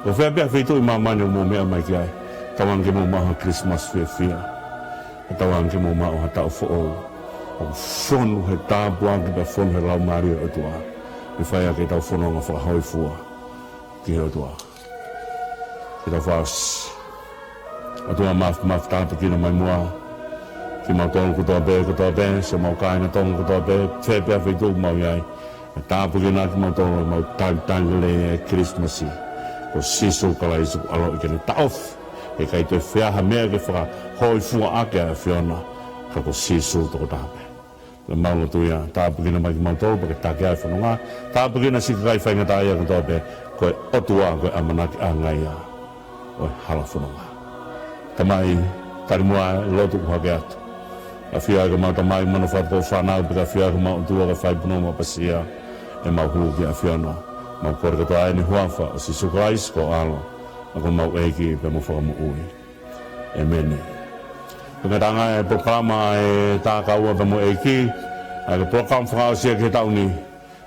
Ko fē pē ha feituʻu ʻi māmani ʻoku mou meʻa mai ki ai, tauange ke mou maʻu ha Kilisimasi fiefia. Pea tauange ke mou maʻu ha taʻu foʻou ʻoku fonu he tāpuaki pea fonu he Laumālie ʻo e ʻOtua. ʻE fai ʻaki ʻetau fononga fakahōifua ki he ʻOtua. Ke tau fakaʻosi. ʻOtua Māfimafi, tāpuekina mai muʻa kimautolu kotoa pē, kotoa pē, siʻomau kāinga Tonga kotoa pē, fē pē ha feituʻu ʻoku mau ʻi ai. Tāpuekina kimautolu ʻi heʻemau talitali lelei e Kilisimasi. Ko Sīsū Kalaisi ko ho ʻAlo ʻi heʻene taʻofi ʻIkai toe fai ha meʻa ke fakahōifua ʻaki ʻa e ʻAfiona, ka ko Sīsū tokotaha pē. Ko ʻemau lotu ia, tāpuekina mai kimautolu, pea ke takiekina ʻa e fononga, tāpuekina siʻi kakai faingataʻaʻia kotoa pē, ko e ʻOtua, ko e ʻamanaki ʻanga ia ʻo e hala fononga. Tamai, tali muʻa e lotu ʻoku hake atu. ʻAfio ʻa homau Tamai, mano fatu ko fānau, pea ʻafio ʻa homau ʻOtua, ke fai punou maʻu ʻapasia ʻemau hū ki he ʻAfiona. Mau kole kotoa ʻeni he huafa ʻo Sīsū Kalaisi ko ho ʻAlo, ʻa ko homau ʻEiki pea mo e Fakamoʻui. ʻĒmeni. Ko e ngataʻanga e polokalama ʻa e Tākaua pea mo e ʻEiki, ʻa e polokalama fakaʻosi ia ki he taʻu ni.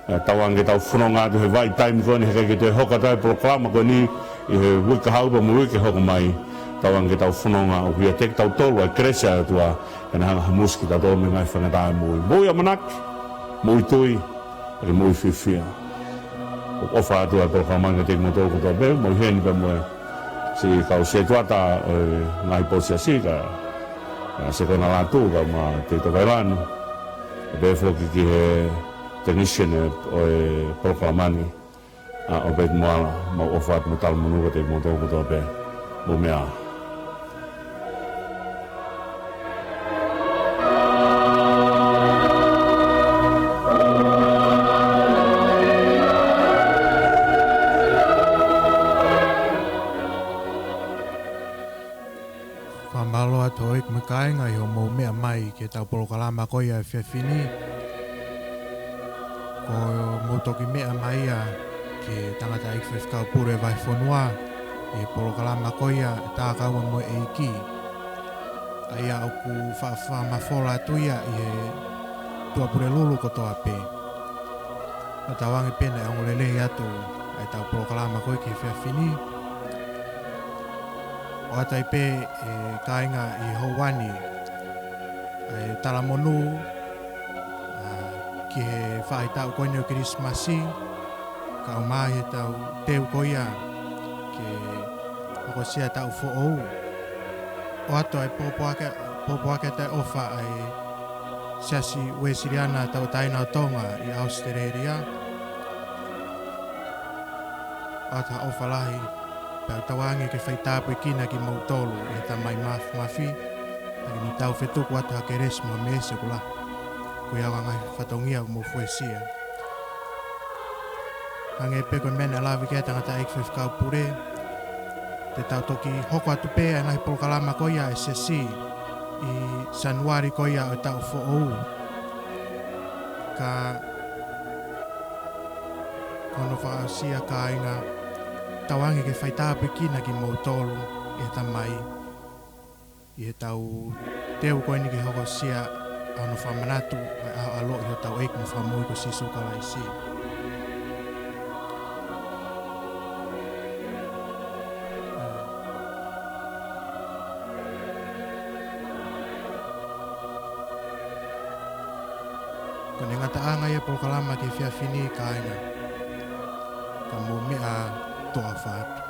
ʻE, tauange ke tau fononga atu he vahaʻa taimi ko eni, heʻikai ke toe hoko atu ʻa e polokalama ko eni ʻi he uike kahaʻu pea mo e uike hoko mai. Tauange ke tau fononga ʻoku ʻiate kitautolu ʻa e kelesi ʻa e ʻOtua, ke ne hanga ʻo hamusi kitautolu mei he ngaahi faingataʻa ʻo e moʻui. Moʻui ʻamanaki, moʻui tui, pea ke moʻui fiefia. ʻOku ʻofa atu ʻa e polokalama ni kiate kimoutolu kotoa pē, mou ʻi heni pea mo e siʻi kau setuata ʻo e ngaahi pō siasi, ka, ka Sekona Lātū, ka mo Tēvita Vailani. ʻE pehē foki ki he technician ʻo e polokalama ni, ʻa ʻOpeti Moala, mau ʻofa atu mo e talamonū kiate kimoutolu kotoa pē. Mou meʻa ā. Fakamālō atu houʻeiki mo e kāinga ʻi hoʻomou meʻa mai ki heʻetau polokalama ko ia he efiafi ni. Ko hoʻomou toki meʻa mai ia ki he tangataʻeiki faifekau pule vahefonua ʻi he polokalama ko ia ʻa e Tākaua mo e ʻEiki. ʻA ia ʻoku faʻa fakamafola atu ia ʻi he Tuʻapulelulu kotoa pē. Ka tauange pē naʻe ongo lelei atu ʻa ʻetau polokalama ko ia ki he efiafi ni. ʻOatu ai pē ʻe kāinga ʻi he houa ni ʻa e talamonū, ʻa, ki he faʻahitaʻu ko eni ʻo e Kilisimasi, kae ʻumaʻā ʻetau teu ko ia ke hokosia e taʻu foʻou. ʻOatu ai e pōpoaki, pōpoaki ʻa e ʻofa ʻa e Siasi Uēsiliana Tauʻatāina ʻo Tonga ʻi ʻAositelēlia. ʻOatu ha ʻofa lahi, pea tauange ke fai tāpuekina kimoutolu ʻe he Tamai Māfimafi, ʻaki ʻetau fetuku atu ha kelesi mo e meesi ʻoku lahi, koeʻuhi ko e ngaahi fatongia ʻoku mou fuesia. Hangē pē ko e meʻa naʻe lave ki ai e tangataʻeiki faifekau pule, te tau toki hoko atu pē ʻa e ngaahi polokalama ko ia ʻa e siasi ʻi Sānuali ko ia ʻo e taʻu foʻou. Ka ko hono fakaʻosi ia kāinga, tauange ke fai tāpuekina kimoutolu ʻe he Tamai ʻi heʻetau teu ko eni ke hokosia ʻa hono fakamanatu ʻa e ʻaho ʻaloʻi hotau ʻEiki mo Fakamoʻui ko Sīsū Kalaisi. Ko ʻene ngataʻanga ia e polokalama ki he efiafi ni kāinga. Ka mou meʻa ā, tō ʻofa atu.